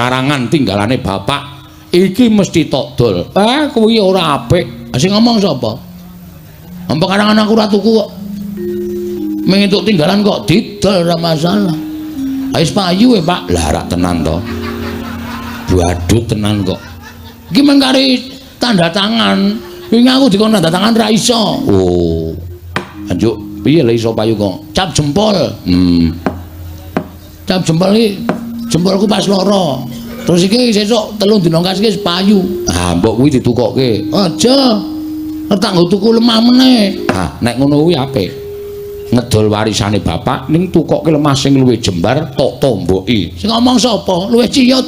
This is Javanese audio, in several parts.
Pekarangan tinggalane bapak iki mesti tok dol. Kuwi ora apik. Sing ngomong sapa? Pekarangan aku ora tuku kok. Ming entuk tinggalan kok didol ora masalah. Wis payu e, Pak. Lah rak tenan to. Badut tenan kok. Iki mung kari tanda tangan. Wingi aku dikon tanda tangan ra iso. Oh. Anjuk piye le iso payu kok? Cap jempol. Cap jempol iki jempolku pas loro. Terus iki sesuk 3 dina kas iki wis payu. Ah, mbok kuwi ditukokke. Aja. Tak nggo tuku lemah meneh. Ah, nek ngono kuwi apik. Ngedol warisane bapak ning tukokke lemah sing luwih jembar tok tomboki. Sing ngomong sapa? Luwih ciyut.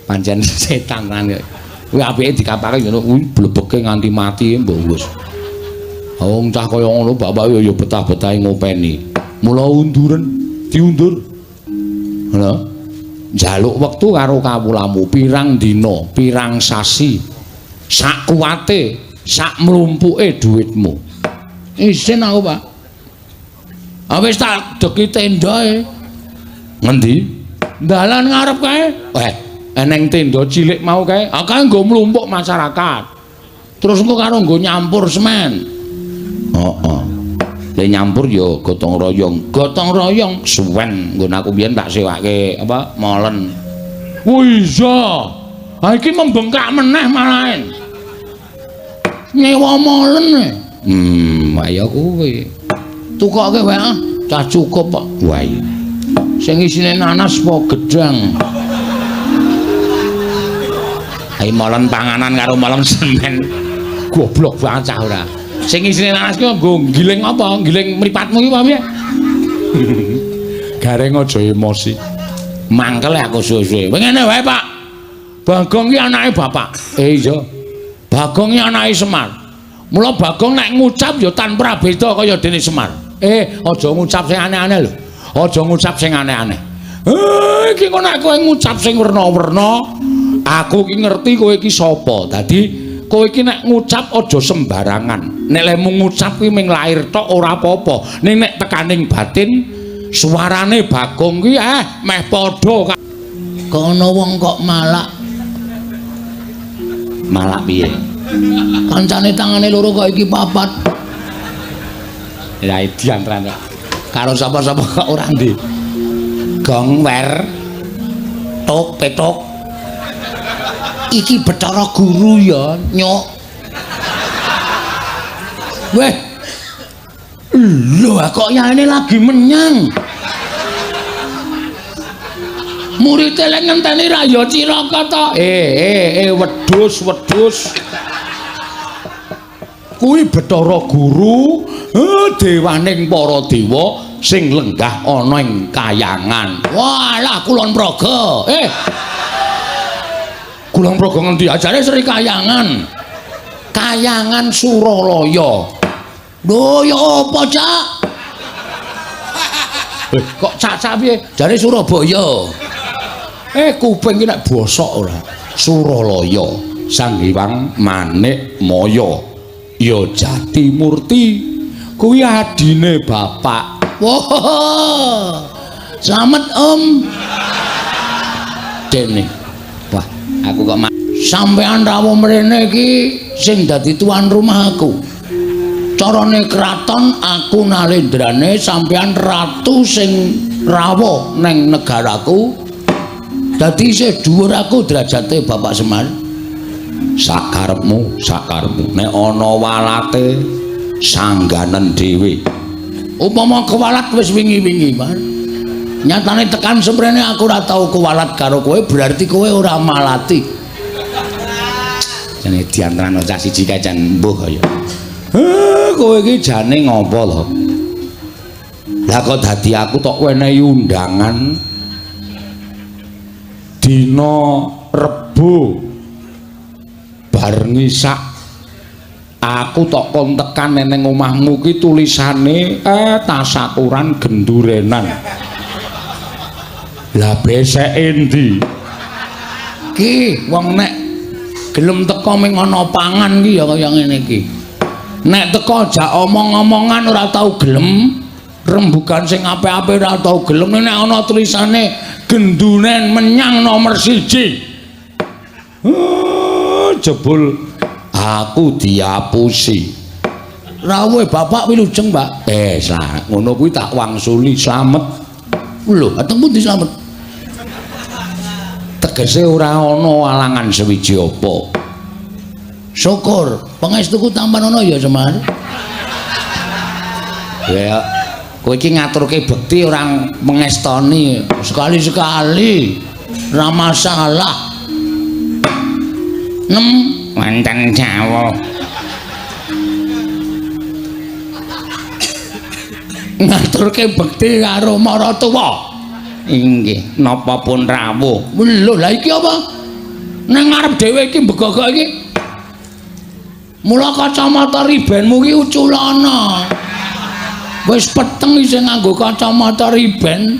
Pancen setan kan. Kuwi apike dikapake ngono kuwi blebeke nganti mati mbok wis. Wong cah kaya ngono bapak ya betah-betahe ngopeni. Mula unduren, diundur. Ngono. Njaluk wektu karo kawulamu pirang dina, pirang sasi. Sak kuwate, sak mlumpuke dhuwitmu. Isin aku, Pak. Ah wis tak deki tendae. Ngendi? Dalan ngarep kae. Eneng tenda cilik mau kae. Ah kae nggo mlumpuk masyarakat. Terus engko karo nggo nyampur semen. Heeh. Le nyampur ya gotong royong. Gotong royong suwen nggon aku biyen tak sewake apa molen. Oh iya. Ha iki membengkak meneh malahan. Nyewa molen. Ayo kuwi. Tukoke wae ah, cah cukup kok. Wah. Sing isine nanas apa gedang? Ayo molen panganan karo molen semen. Goblok banget cah ora. Sing isine nanas ki nggo giling apa? Giling mripatmu ki apa piye? Gareng aja emosi. Mangkel aku suwe-suwe. Ngene wae, Pak. Bagong ki anake bapak. Iya. Bagong ki anake Semar. Mula Bagong nek ngucap ya tanpa beda kaya dene Semar. Aja ngucap sing aneh-aneh lho. Aja ngucap sing aneh-aneh. Iki kok nek kowe ngucap sing werna-werna, aku ki ngerti kowe iki sapa. Dadi kowe iki nek ngucap aja sembarangan. Nek lemu ngucap kuwi ming lair tok ora apa-apa. Ning nek tekaning batin suarane Bagong kuwi meh padha. Kok ana wong kok malak. Malak piye? Kancane tangane loro kok iki papat. Ya edian tenan kok. Karo sapa-sapa kok ora ndi. Gong wer tok petok. Iki Bathara Guru ya, nyok. Weh. Lho, kok yaene lagi menyang. Murid e lek ngenteni ra ya cilaka to. Wedhus, wedhus. Kuwi Bathara Guru, dewaning para dewa sing lenggah ana ing kayangan. Walah Kulon Progo. Kulon Progo ngendi? Ajare Sri Kayangan. Kayangan Suralaya. Lho ya apa, Cak? Kok cak-cak piye? Jare Surabaya. Kuping ki nek bosok ora. Suralaya, Sang Hyang Manik Maya. Ya Jatimurti. Kuwi adine bapak. Wah. Slamet, Om. Dene. Wah, aku kok sampean rawuh mrene iki sing dadi tuan rumah aku. Carane kraton aku nalendrane, sampean ratu sing rawuh neng negaraku. Dadi isih dhuwur aku derajate Bapak Semar. Sakarepmu, sakarepmu. Nek ana walate sangganen dhewe. Upama kewalat wis wingi-wingi, Mas. Nyatane tekan semprene aku ora tau kewalat karo kowe, berarti kowe ora malati. Jane diantarane cah siji kae jan mbuh kaya. Kowe iki jane ngopo to? Lah kok dadi aku tok wenehi undangan dina Rebo bar ngisak aku tok kon tekan neneng omahmu ki tulisane tasakuran gendurenan. Lah beseke endi? Ki wong nek gelem teko ming ana pangan ki ya kaya ngene iki. Nek teko jak omong-omongan ora tau gelem. Rembugan sing apik-apik ora tau gelem nek ana tulisane gendunen menyang nomor 1. Jebul aku diapusi. Rawuhe bapak wilujeng, Pak. Ngono kuwi tak wangsuli slamet. Lho, ateng pundi slamet? Tegese ora ana alangan sewiji apa. Syukur, pangestuku tampan ana ya, Semar. Ya, kowe iki ngaturke bekti ora mengestoni. Sekali-sekali ora masalah. Nem wonten jawuh. Ngaturke bekti karo maratuwa. Inggih, napa pun rawuh. Lho, lha iki apa? Nang ngarep dhewe iki mbegogok iki. Mula kacamata ribenmu ki uculana. Wis peteng isih nganggo kacamata riben.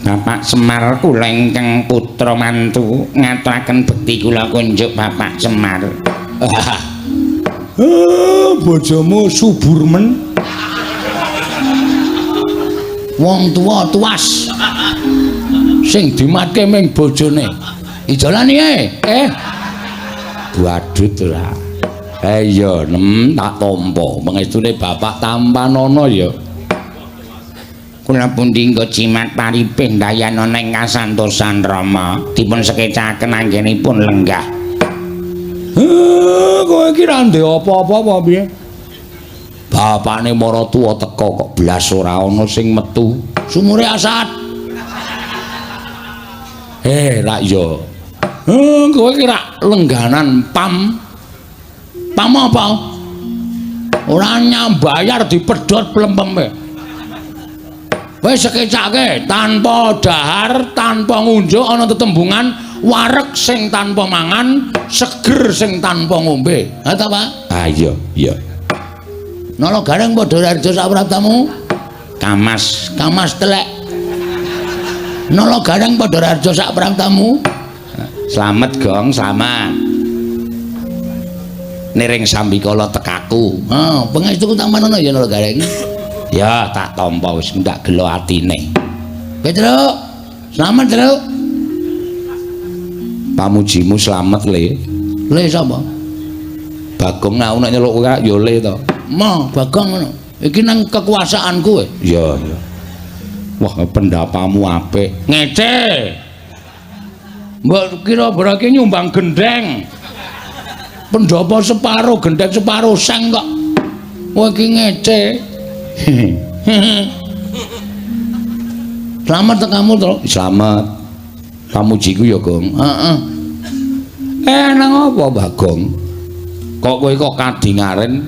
Bapak Semar kula ingkang putra mantu ngaturaken bekti kula kunjuk Bapak Semar. Bojomu subur men. Wong tuwa tuas. Sing dimatke ming bojone. Ijolane ae. Badut ora. Iya, nem tak tampa. Pangestune bapak tampanana ya. Kula pundi nggo jimat paripih ndayanana ing kasantosan Rama dipun sekecaken anggenipun lenggah. Kowe iki ra ndek apa-apa apa piye? Bapakne maratuwa teka kok blas ora ana sing metu. Sumure asat. Rak ya. Kowe iki rak lengganan pam. Pam apa? Ora nyambayar dipedhot plempeme. Wis sekecake tanpa dahar, tanpa ngunjuk ana tetembungan wareg sing tanpa mangan, seger sing tanpa ngombe. Ha ta, Pak? Ah iya, iya. Nala gareng padha harja sapraptamu? Kamas, kamas telek. Nala gareng padha harja sapraptamu? Slamet, Gong, slamet. Niring sambikala tekaku. Ha, pangestuku tampanana ya Nala Gareng. Ya, tak tampa wis ndak gelo atine. Petruk, slamet, Truk. Pamujimu slamet, Le. Le sapa? Bagong aku nek nyeluk kowe ya Le to. Ma, Bagong ngono. Iki nang kekuasaanku kowe. Iya, iya. Wah, pendapamu apik. Ngece. Mbok kira berarti nyumbang gendeng. Pendapa separo gendeng separo seng kok. Kowe iki ngece. Selamat kamu, Truk. Selamat. Pamujiku ya, Gong. Heeh. Nang apa, Bagong? Kok kowe kok kadingaren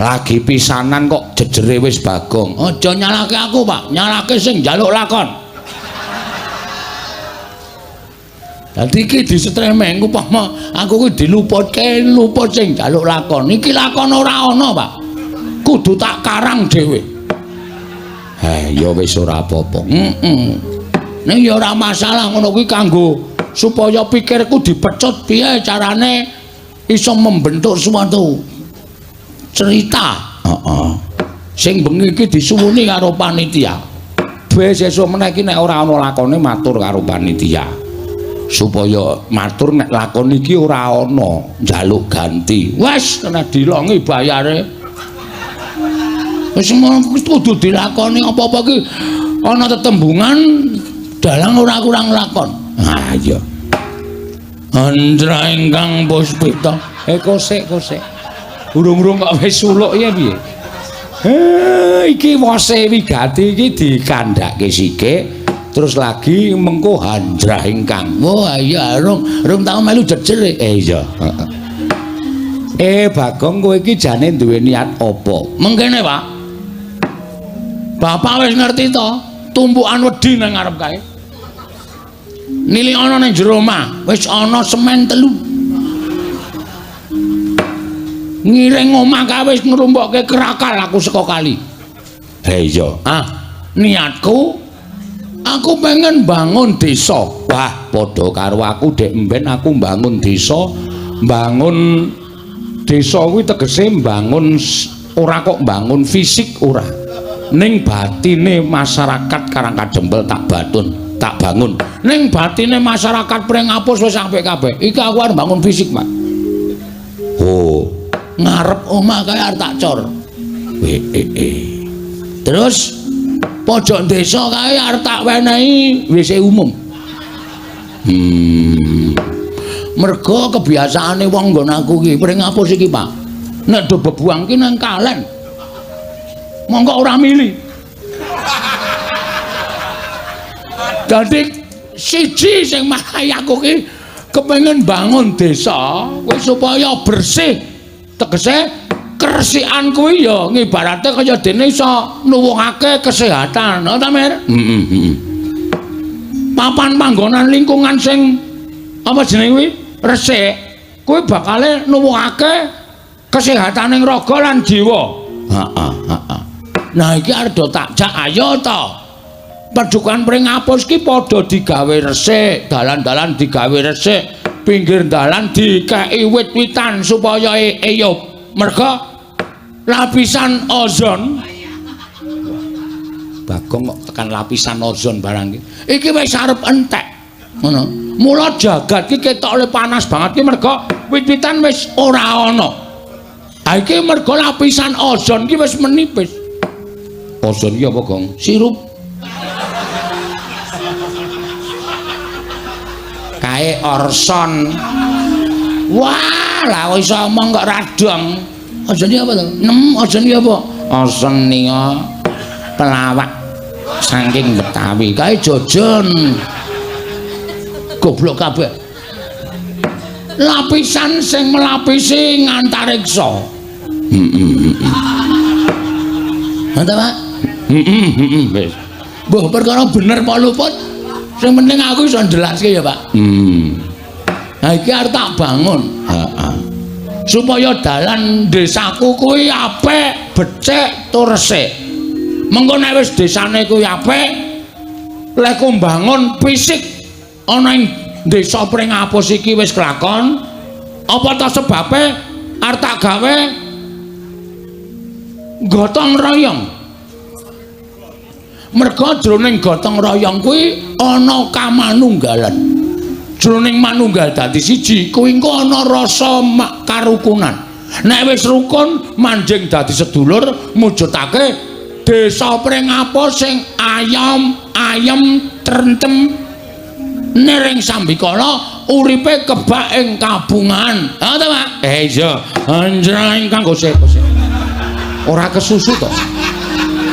lagi pisanan kok jejere wis Bagong. Aja nyalake aku, Pak. Nyalake sing njaluk lakon. Dadi iki disetremeng upama aku kuwi diluputke luput sing njaluk lakon. Iki lakon ora ana, Pak. Kudu tak karang dhewe. Ya wis ora apa-apa. Heeh. Ning ya ora masalah ngono kuwi kanggo supaya pikirku dipecut piye carane iso membentuk suatu cerita. Heeh. Sing bengi iki disuwuni karo panitia. Wis sesuk meneh iki nek ora ana lakone matur karo panitia. Supaya matur nek lakon iki ora ana njaluk ganti. Wis kena dilongi bayare. Wis kudu dilakoni apa-apa iki ana tetembungan dalang ora kurang lakon. Ah iya. Andra ingkang puspita. Kosek kosek. Urung-urung kok wis suluk ya piye? Iki wose wigati iki dikandhake sithik terus lagi mengko handrah ingkang. Wah iya rung tau melu jejer. Iya, heeh. Bagong kowe iki jane duwe niat apa? Mengkene, Pak. Bapak wis ngerti to, tumpukan wedi nang ngarep kae. Nili ana nang jero omah, wis ana semen 3. Ngiring omah kae wis ngrumpokke krakal aku saka kali. Iya. Ah, niatku aku pengen bangun desa. Wah, padha karo aku dek mben aku bangun desa, bangun desa kuwi tegese mbangun ora kok mbangun fisik ora. Ning batine masyarakat Karangkadempel tak batun, tak bangun. Ning batine masyarakat Pringapus wis apik kabeh. Iki aku arep bangun fisik, Pak. Oh, ngarep omah kae arep tak cor. Terus pojok desa kae arep tak wenehi WC umum. Mergo kebiasaane wong nggon aku iki Pringapus iki, Pak. Nek do bebuang ki nang kalen. Monggo ora mili. Dadi siji sing marai aku ki kepengin bangun desa kuwi supaya bersih. Tegese keresikan kuwi ya ngibarate kaya dene iso nuwuhake kesehatan, ha ta, Mir? Heeh. Papan panggonan lingkungan sing apa jenenge kuwi resik kuwi bakale nuwuhake kesehataning raga lan jiwa. Heeh, heeh. Nah iki arep do tak jak ayo to. Padukan Pringapus ki padha digawe resik, dalan-dalan digawe resik, pinggir dalan dikeki wit-witan supaya eyup. Merga lapisan ozon Bagong kok tekan lapisan ozon barang iki. Iki wis arep entek. Ngono. Mula jagat ki ketok le panas banget ki merga wit-witan wis ora ana. Ha iki merga lapisan ozon ki wis menipis. Ozon ki apa, Gong? Sirup. Kae orson. Wah, lah iso omong kok radong. Ozon ki apa to? Nem, ozon ki apa? Ozon nika pelawak saking Betawi. Kae jojon. Goblok kabeh. Lapisan sing melapisi ngantariksa. Heeh. Ngono ta, Pak? Heeh, wis. Mbah perkara bener apa luput? Sing penting aku iso njelaske ya, Pak. Nah iki arep tak bangun. Heeh. Supaya dalan desaku kuwi apik, becik, tur resik. Mengko nek wis desane kuwi apik, lek mbangun fisik ana ing desa Pringapus iki wis kelakon, apa ta sebabe arep tak gawe gotong royong. Merga jroning gotong royong kuwi ana kamanunggalan. Jroning manunggal dadi siji kuwi engko ana rasa karukunan. Nek wis rukun manjing dadi sedulur, mujudake desa Pringapus sing ayom, ayem, trentem niring sambikala uripe kebak ing kabungan. Ha ta, Pak? Iya. Anjrah ingkang gosek. Ora kesusu to.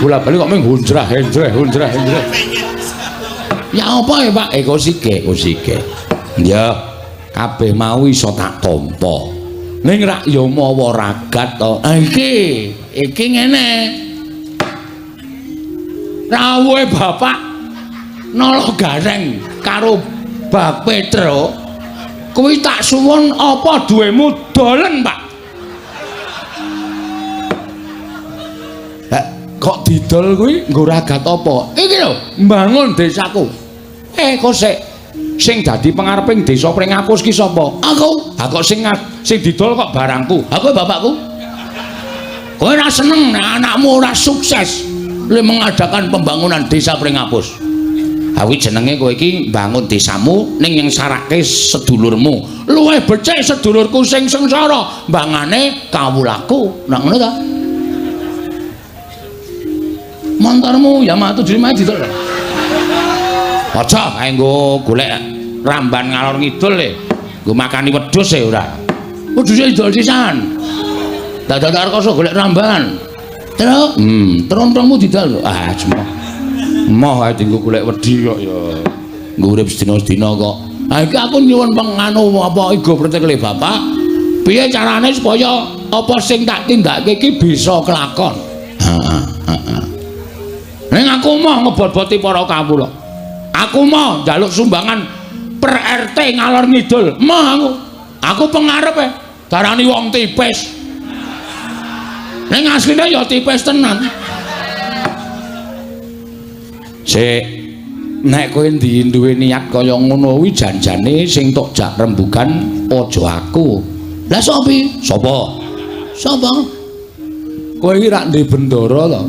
Bola-bali kok mung hunjrah, henjreh, hunjrah, henjreh. Ya apa ya, Pak? Kosike, kosike. Ya, kabeh mau iso tak tampa. Ning rak ya mawa ragat to. Ha iki, iki ngene. Rawuhe Bapak Nala Gareng karo Bak Petro kuwi tak suwun apa duwemu dolen, Pak? Kok didol kuwi nggo ragat apa? Iki lho, mbangun desaku. Kok sik sing dadi pengareping desa Pringapus ki sapa? Aku. Ha kok sing didol kok barangku. Ha kowe bapakku. Kowe ora seneng nek anakmu ora sukses le mengadakan pembangunan desa Pringapus. Ha kuwi jenenge kowe iki mbangun desamu ning nyengsarake sedulurmu. Luwih becik sedulurku sing sengsara mbangane kawulaku. Nah ngono ta? Montormu Yamaha 75 didol. Aja kae nggo golek ramban ngalor ngidul le. Nggo makani wedhus e ora. Wedhuse didol sisan. Dadak rekoso golek ramban. Terus, trontongmu didol. Ah, jemoh. Moh ae dienggo golek wedhi kok ya. Nggo urip sedina-sedina kok. Ha iki aku nyuwun penganu apa igo pretekle Bapak. Piye carane supaya apa sing tak tindakake iki bisa kelakon? Heeh, heeh. Ning aku moh ngebot-boti para kawula. Aku moh njaluk sumbangan per RT ngalor ngidul. Moh aku. Aku pengarepe darani wong tipis. Ning asline ya tipis tenan. Sik, nek kowe duwe niat kaya ngono kuwi janjane sing tok jak rembugan aja aku. Lah sapa? Sapa? Sapa? Kowe iki rak ndek bendara to?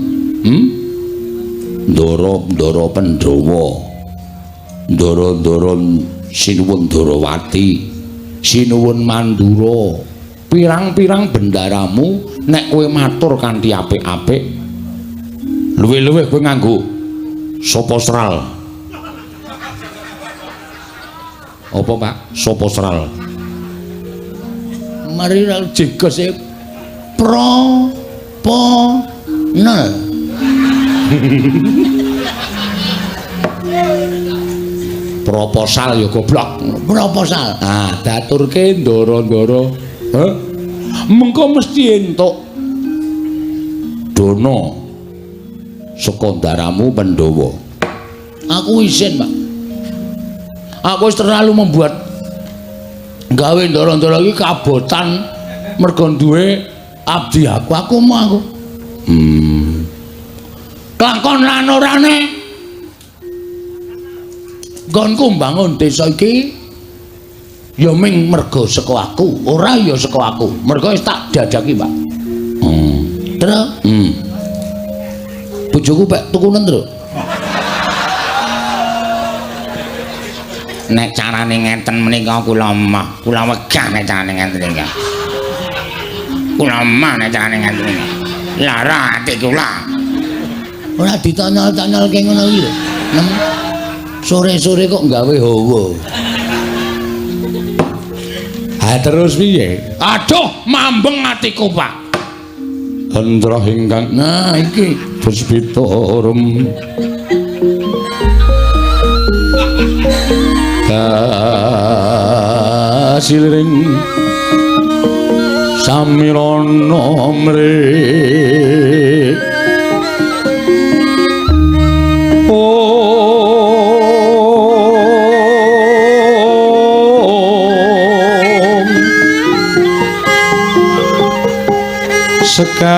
Ndara-ndara Pandhawa, ndara-ndara Sinuwun Darawati, Sinuwun Mandura, pirang-pirang bendaramu nek kowe matur kanthi apik-apik, luwih-luwih kowe nganggo sapa sral. Apa, Pak? Sapa sral? Mari jegose pro po nel. Proposal ya goblok. Proposal. Ah, daturke ndara-ndara. Heh. Mengko mesti entuk dana saka ndaramu Pandhawa. Aku isin, Pak. Aku wis terlalu membuat gawe ndara-ndara iki kabotan mergo duwe abdi aku. Aku mau aku. Kelakon lan orane nggonku mbangun desa iki ya ming mergo saka aku, ora ya saka aku. Mergo wis tak dadaki, Pak. Terus bojoku pek tukunen, Tru. Nek carane ngenten menika kula mah, kula wegah nek carane ngenten iki. Kula mah nek carane ngenten iki. Lara ati kula. Ora ditanyol-tanyolke ngono iki lho. Sore-sore kok gawe hawa. Ha terus piye? Aduh, mambeng atiku, Pak. Hendra ingkang nah iki puspitorum kasiliring samirana mrih. Om sekar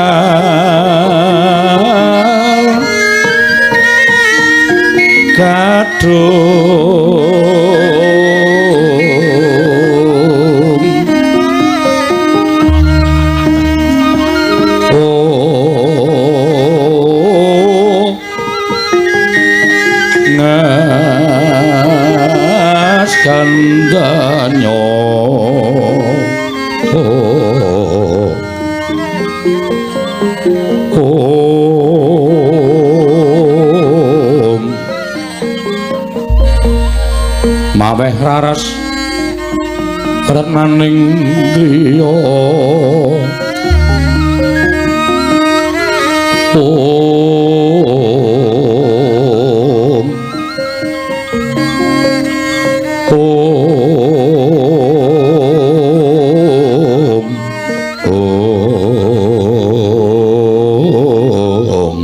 kadung oh ngas kandanyo oh om maweh raras retnaning griya om om om ing.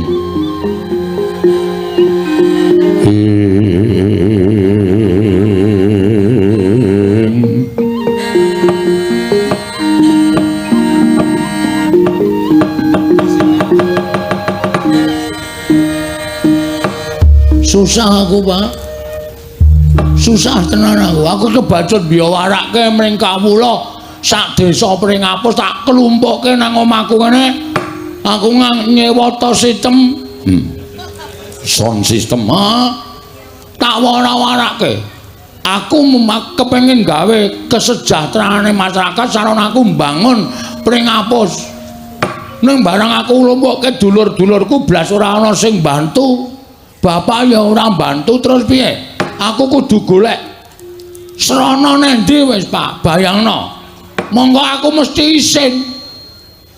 Susah aku, Pak. Susah tenan aku. Aku kebacut biyawarake mring kawula sak desa Pringapus tak klumpukke nang omahku ngene. Aku nyewa to sistem. Sound system. Ha. Tak wara-warake. Aku kepengin gawe kesejahteraane masyarakat sarana aku mbangun Pringapus. Ning barang aku nglumpukke dulur-dulurku blas ora ana sing bantu. Bapak ya ora bantu terus piye? Aku kudu golek srana nendi wis, Pak, bayangno. Monggo aku mesti isin.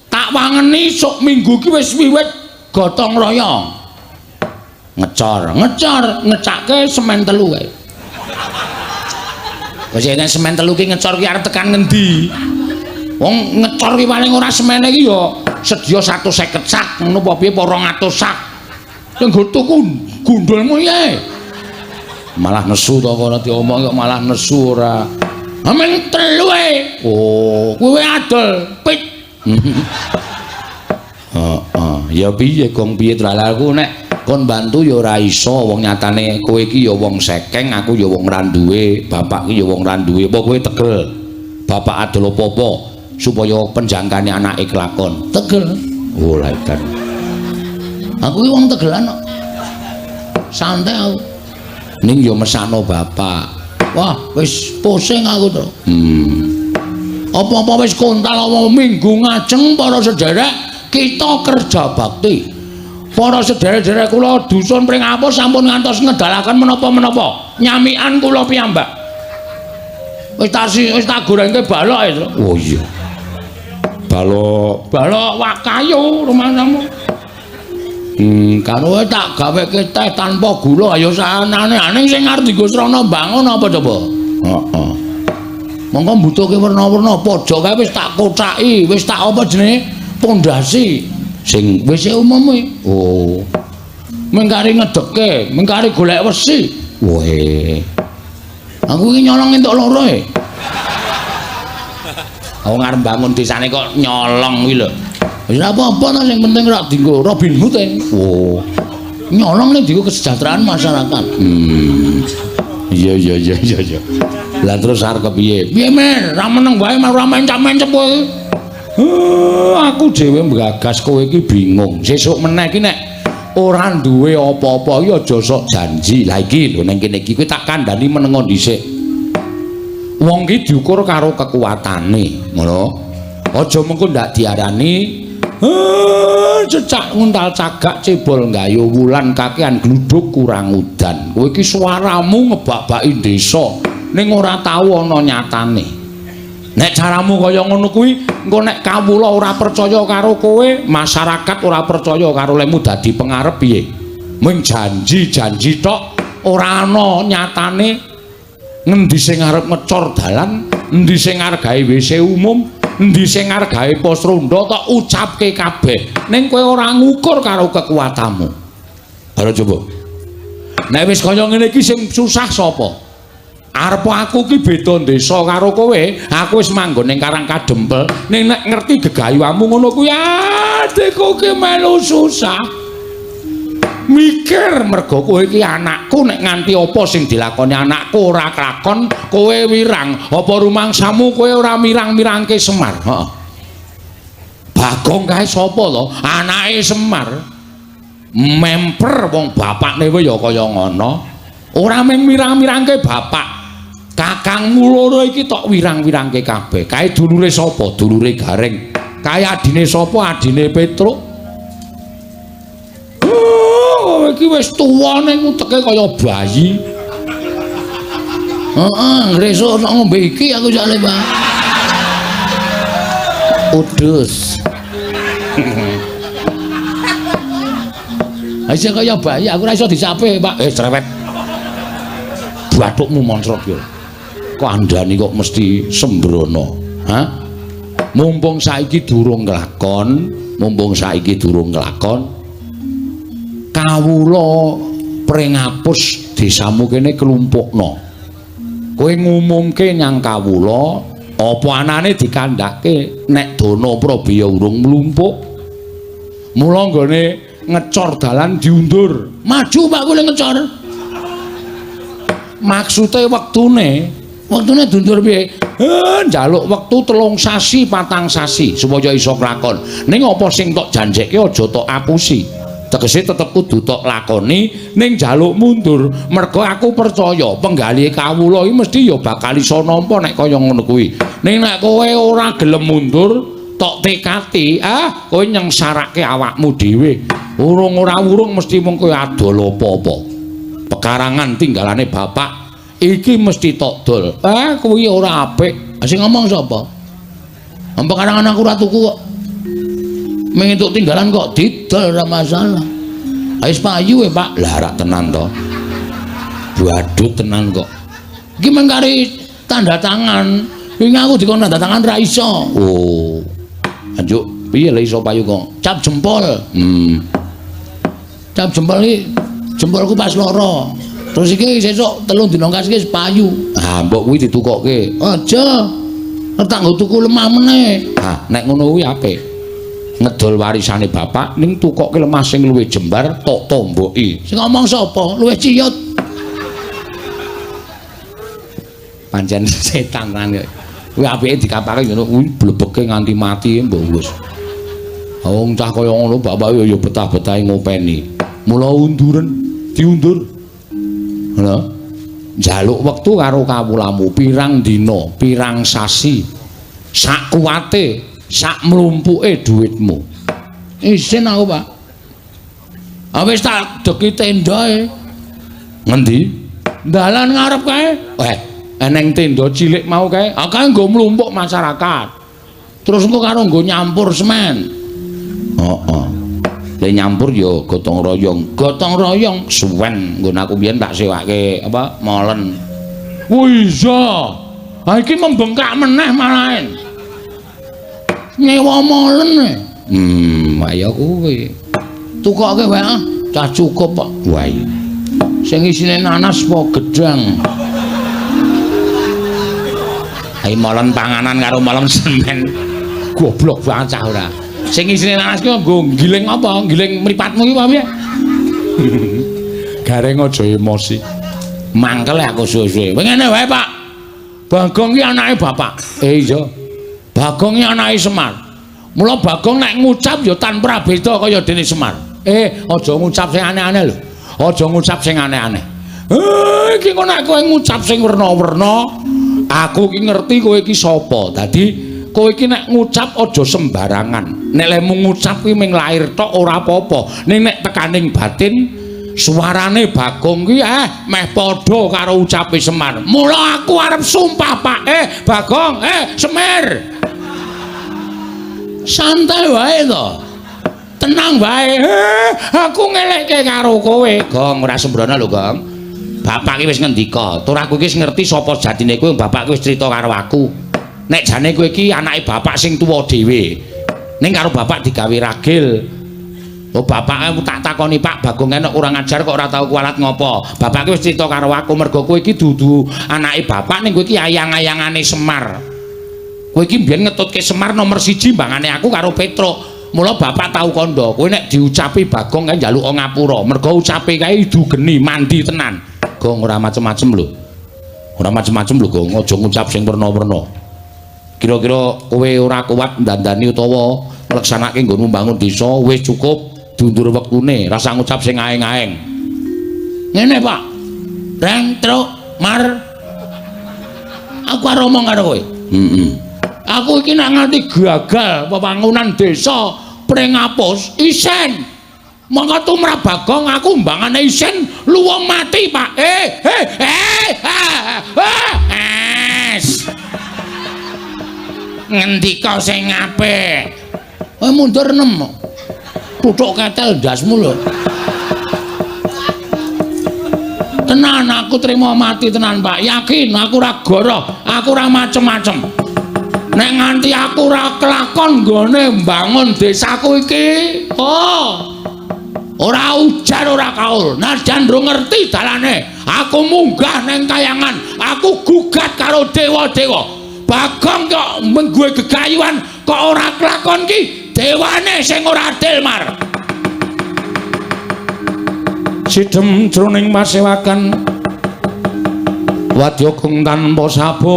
Tak wangeni sok minggu ki wis wiwit gotong royong. Ngecor, ngecor, ngecake semen telu kae. Wis nek semen telu ki ngecor ki arep tekan ngendi? Wong ngecor ki paling ora semene ki ya sedya 150 sak ngono apa piye apa 200 sak. Nggo tuku gundulmu ye. Malah nesu to kono diomong kok malah nesu ora. Amen telu e. Oh, kowe adol pit. Heeh, ya piye gong piye aku nek kon bantu ya ora iso wong nyatane kowe iki ya wong sekeng, aku ya wong ra duwe, bapak ki ya wong ra duwe. Apa kowe tegel? Bapak adol apa-apa supaya penjangkane anake kelakon. Tegel. Oh, lha edan. Aku ki wong tegelan kok. Santai aku. Ning ya mesakno bapak. Wah, wis pusing aku to. Apa-apa wis kontal apa minggu ngajeng para sederek kita kerja bakti. Para sederek-sederek kula dusun Pringapus sampun ngantos ngedalaken menapa-menapa. Nyamikan kula piyambak. Wis tak gorengke balok e. Oh iya. Balok, balok wak kayu rumahmu. Karo tak gaweke teh tanpa gula ayo sanane aning sing arep dienggo srana bangun apa coba? Heeh. Monggo mbutuhke werna-werna pojok kae wis tak kocaki, wis tak apa jenenge? Pondasi sing wis umum kuwi. Oh. Mengkari ngedeke, mengkari golek wesi. Woe. Aku iki nyolong entuk loro e. Wong arep bangun desane kok nyolong kuwi lho. Wis ora apa-apa to sing penting ora dienggo Robin Hood e. Oh. Nyolong ning dienggo kesejahteraan masyarakat. Iya iya iya iya iya. Lah terus arep kepiye? Piye men? Ra meneng wae ora mencap-mencep kowe. Aku dhewe mbgagas kowe iki bingung. Sesuk meneh iki nek ora duwe apa-apa iki aja sok janji. Lah iki lho ning kene iki kowe tak kandhani menengo dhisik. Wong ki diukur karo kekuatane, ngono. Aja mengko ndak diarani cecak nguntal cagak cebol nggayu wulan kakean gluduk kurang udan. Kowe iki suaramu ngebak-baki desa ning ora tau ana nyatane. Nek caramu kaya ngono kuwi, engko nek kawula ora percaya karo kowe, masyarakat ora percaya karo lemu dadi pengarep piye? Mung janji-janji tok ora ana nyatane. Ngendi sing arep ngecor dalan, endi sing arep gawe WC umum, endi sing arep gawe pos ronda tok ucapke kabeh. Ning kowe ora ngukur karo kekuatanmu. Ayo coba. Nek wis kaya ngene iki sing susah sapa? Arep aku ki beda desa karo kowe, aku wis manggon ning Karang Kadempel, ning nek ngerti gegayuhamu ngono kuwi adikku ki melu susah. Mikir mergo kowe iki anakku, nek nganti apa sing dilakoni anakku ora kelakon, kowe wirang. Apa rumangsamu kowe ora mirang-mirangke Semar? Heeh. Bagong kae sapa to? Anake Semar. Memper wong bapakne wae ya kaya ngono. Ora mung mirang-mirangke bapak. Kakangmu loro iki tok wirang-wirangke kabeh. Kae dulure sapa? Dulure Gareng. Kae adine sapa? Adine Petruk. Oh, iki wis tuwa ning uteke kaya bayi. Heeh, ngresuk nek ngombe iki aku jane, Pak. Udus. Aja kaya bayi, aku ora iso disape, Pak. Cerewet. Bathukmu moncrot yo. Kok andani kok mesti sembrono, ha? Mumpung saiki durung nglakon, mumpung saiki durung nglakon. Kawula Pringapus desamu kene klumpukno. Kowe ngumumke nyang kawula apa anane dikandhake nek dana prabaya urung mlumpuk. Mula nggone ngecor dalan diundur. Maju Pak kowe ngecor. Maksude wektune, wektune diundur piye? Njaluk wektu 3 sasi, 4 sasi supaya iso klakon. Ning apa sing tok janjekke aja tok apusi. Tegese tetep kudu tok lakoni ning njaluk mundur. Mergo aku percaya penggalih kawula iki mesti ya bakal iso nampa nek kaya ngono kuwi. Ning nek kowe ora gelem mundur, tok tekati, kowe nyengsarake awakmu dhewe. Urung ora urung mesti mung kowe adol apa-apa. Pekarangan tinggalane bapak iki mesti tok dol. Kuwi ora apik. Sing ngomong sapa? Pekarangan aku ora tuku kok. Mung entuk tinggalan kok didol ora masalah. Wis payu e, Pak. Lah rak tenan to. Badut tenan kok. Iki mung kari tanda tangan. Wingi aku dikon tanda tangan ra iso. Oh. Anjuk piye le iso payu kok? Cap jempol. Cap jempol iki jempolku pas loro. Terus iki sesuk 3 dina kas iki wis payu. Ah, mbok kuwi ditukokke. Aja. Tak nggo tuku lemah meneh. Ah, nek ngono kuwi apik. Ngedol warisane bapak ning tukokke lemah sing luwih jembar tok tomboki. Sing ngomong sapa? Luwih ciyut. Pancen setan tenan kok. Kuwi apike dikapake ngono kuwi blebeke nganti mati mbok wis. Wong cah kaya ngono bapak ya betah-betahe ngopeni. Mula unduren. Diundur. Ngono. Njaluk wektu karo kawulamu pirang dina, pirang sasi. Sak kuwate, sak mlumpuke duitmu. Isin aku, Pak. Ah wis tak deki tendae. Ngendi? Dalan ngarep kae. Eneng tenda cilik mau kae. Ah kae nggo mlumpuk masyarakat. Terus engko karo nggo nyampur semen. Heeh. Le nyampur ya gotong royong. Gotong royong suwen nggon aku biyen tak sewake apa molen. Oh iya. Ha iki membengkak meneh malahen. Nyewa molen. Ayo kuwi. Tukoke wae ah, cah cukup kok. Wah iya. Sing isine nanas apa gedang? Ayo molen panganan karo molen semen. Goblok banget cah ora. Sing isine nanas ki nggo giling apa? Giling mripatmu ki apa piye? Gareng aja emosi. Mangkel aku suwe-suwe. Ngene wae, Pak. Bagong ki anake bapak. Iya. Bagong ki anake Semar. Mula Bagong nek ngucap ya tanpa beda kaya dene Semar. Aja ngucap sing aneh-aneh lho. Aja ngucap sing aneh-aneh. Iki kok nek kowe ngucap sing werna-werna, aku ki ngerti kowe iki sapa. Dadi kowe iki nek ngucap aja sembarangan. Nek lemu ngucap kuwi mung lair tok ora apa-apa. Ning nek tekaning batin suarane Bagong ki meh padha karo ucape Semar. Mula aku arep sumpah, Pak. Bagong, Semir. Santai wae to. Tenang wae. Aku ngelekke karo kowe. Gong ora sembrono lho, Gong. Bapak ki wis ngendika, tur aku iki wis ngerti sapa jatine kowe, bapak ki wis crita karo aku. Nek jane kowe iki anake bapak sing tuwa dhewe. Ning karo bapak digawe ragil. Oh bapake tak takoni, Pak, Bagong enek kurang ajar kok ora tau kualat ngopo. Bapak ki wis crita karo aku mergo kowe iki dudu anake bapak ning kowe iki ayang-ayangane Semar. Kowe iki mbiyen ngetutke Semar nomor 1 mbangane aku karo Petruk. Mula bapak tau kandha, kowe nek diucapi Bagong kae njaluk ngapura. Mergo ucape kae idu geni mandi tenan. Gong ora macem-macem lho. Ora macem-macem lho, Gong. Aja ngucap sing werna-werna. Kira-kira kowe ora kuat ndandani utawa ngleksanake nggonmu mbangun desa wis cukup diundur wektune, rasa ngucap sing aeng-aeng. Ngene, Pak. Reng truk mar. Aku arep omong karo kowe. Heeh. Aku iki nek nganti gagal pembangunan desa Pringapus isen. Mongko tumrap Bagong aku mbangane isen luwung mati, Pak. Es. Ngendika sing apik. Mundur 6. Tutuk ketel ndasmu lho. Tenan aku trimo mati tenan, Pak. Yakin aku ora goroh, aku ora macem-macem. Nek nganti aku ora kelakon nggone mbangun desaku iki, oh. Ora ujar ora kaul. Najan ndro ngerti dalane, aku munggah neng kayangan, aku gugat karo dewa-dewa. Bagong kok menggue gegayuhan kok ora kelakon ki, dewane sing ora adil, Mar. Sidhem jroning pasewakan wadya kung tanpa sabawa.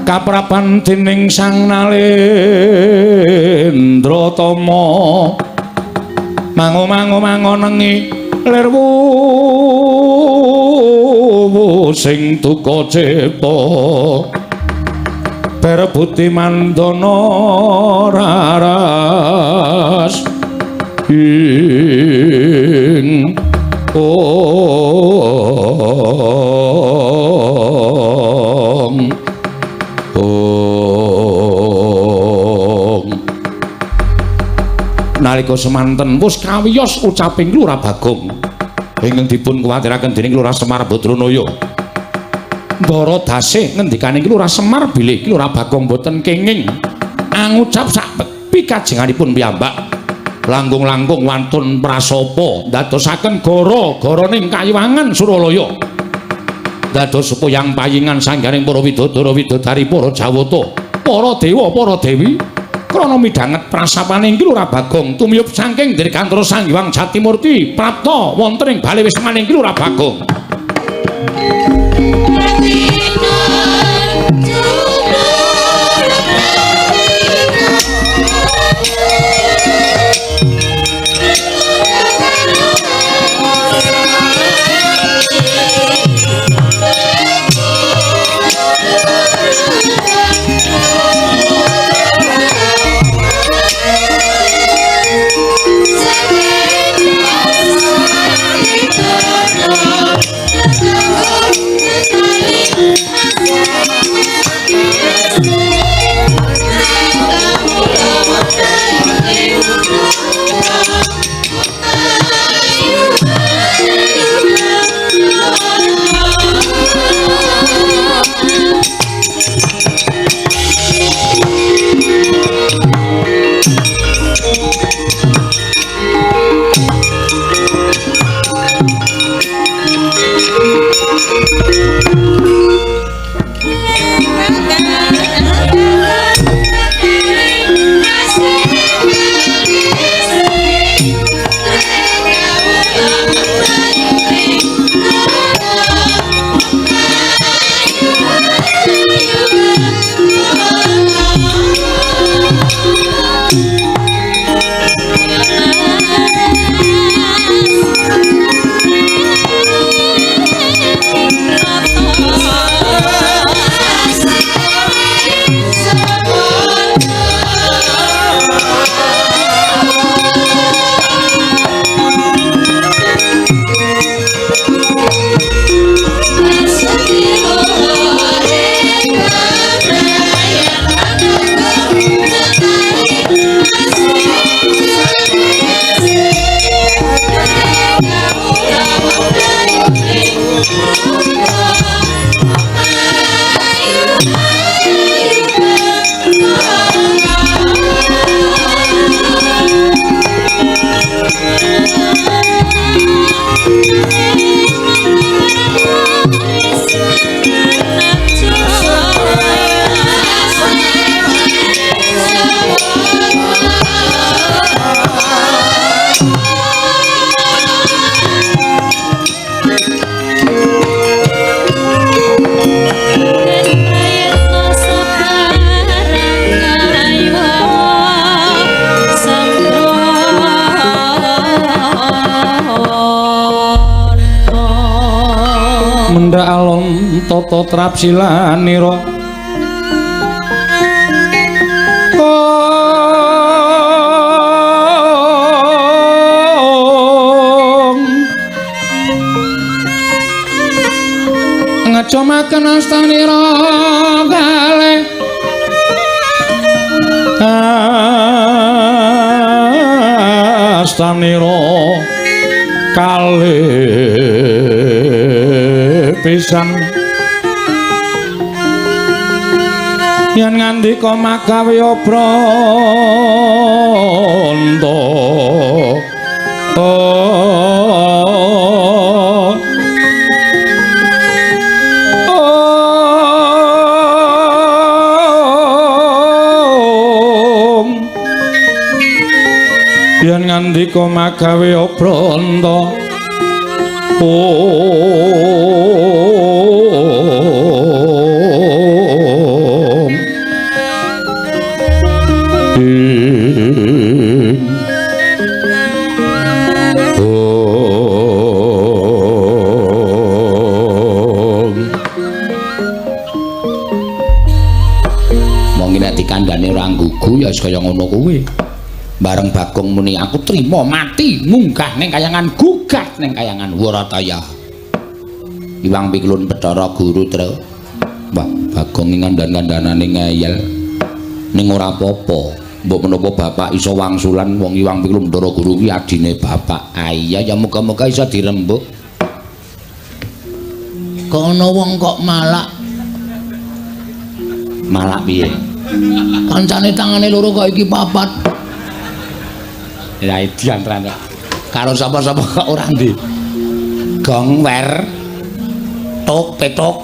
Kaprapan dening Sang Nalendra Tama mango-mango mangonengi lir wuwu sing duka cipta perebuti mandana raras ing ong ong. Nalika semanten wis kawiyos ucaping Lurah Bagong ingkang dipun kuwatiraken dening Lurah Semar Badranaya. Ndara dasih ngendikane Lurah Semar bilih Lurah Bagong boten kenging angucap sak pikajenganipun piyambak langkung-langkung wantun prasapa ndadosaken gara-garaning kayiwangan Suralaya. Dados sepuyang payingan sanggaring para widodara widodari para jawata, para dewa, para dewi krana midhanget prasapane Lurah Bagong tumiyup saking Dirgantara Sang Hyang Jatimurti prapta wonten ing bale wismaning Lurah Bagong. Mendha alon tata trapsilanira ngecomaken astanira kalih astanira kalih pisan yen ngandika magawe obranta yen ngandika magawe obranta om ing om. Monggo nek dikandhane ora nggugu ya wis kaya ngono kuwi. Bareng Bagong muni aku trima mati munggah ning kayangan gugat ning kayangan Warataya. Iwang Piklun Bathara Guru Tru. Wah, Bagong ngandhan-kandhanane ngeyel. Ning ora apa-apa. Mbok menapa bapak iso wangsulan wong Iwang Piklun Bathara Guru kuwi adine bapak. Ah iya ya muga-muga iso dirembuk. Kok ana wong kok malak. Malak piye? Kancane tangane loro kok iki papat. Ya edian tenan kok. Karo sapa-sapa kok ora ndi. Gong wer tok petok.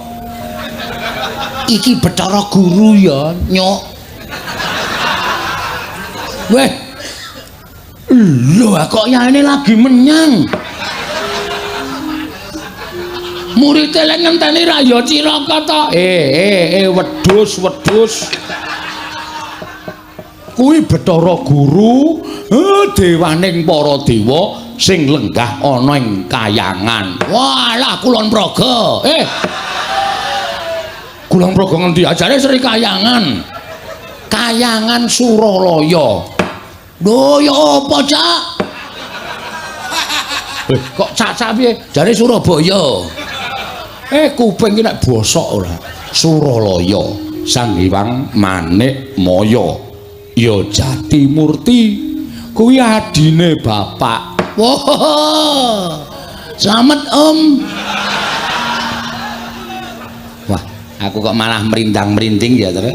Iki Bathara Guru ya, nyok. Weh. Lho kok yaene lagi menyang. Murite lek ngenteni ra ya cilaka to. Wedhus, wedhus. Kuwi Bathara Guru, dewaning para dewa sing lenggah ana ing kayangan. Walah Kulon Progo. Kulon Progo ngendi? Ajare Sri Kayangan. Kayangan Suralaya. Lho ya apa, Cak? Kok cak-cak piye? Jare Surabaya. Kuping ki nek bosok ora. Suralaya, Sang Hyang Manik Maya. Ya Jati Murti. Kuwi adine bapak. Wah. Slamet, Om. Wah, aku kok malah merindang-merinding ya, Tru.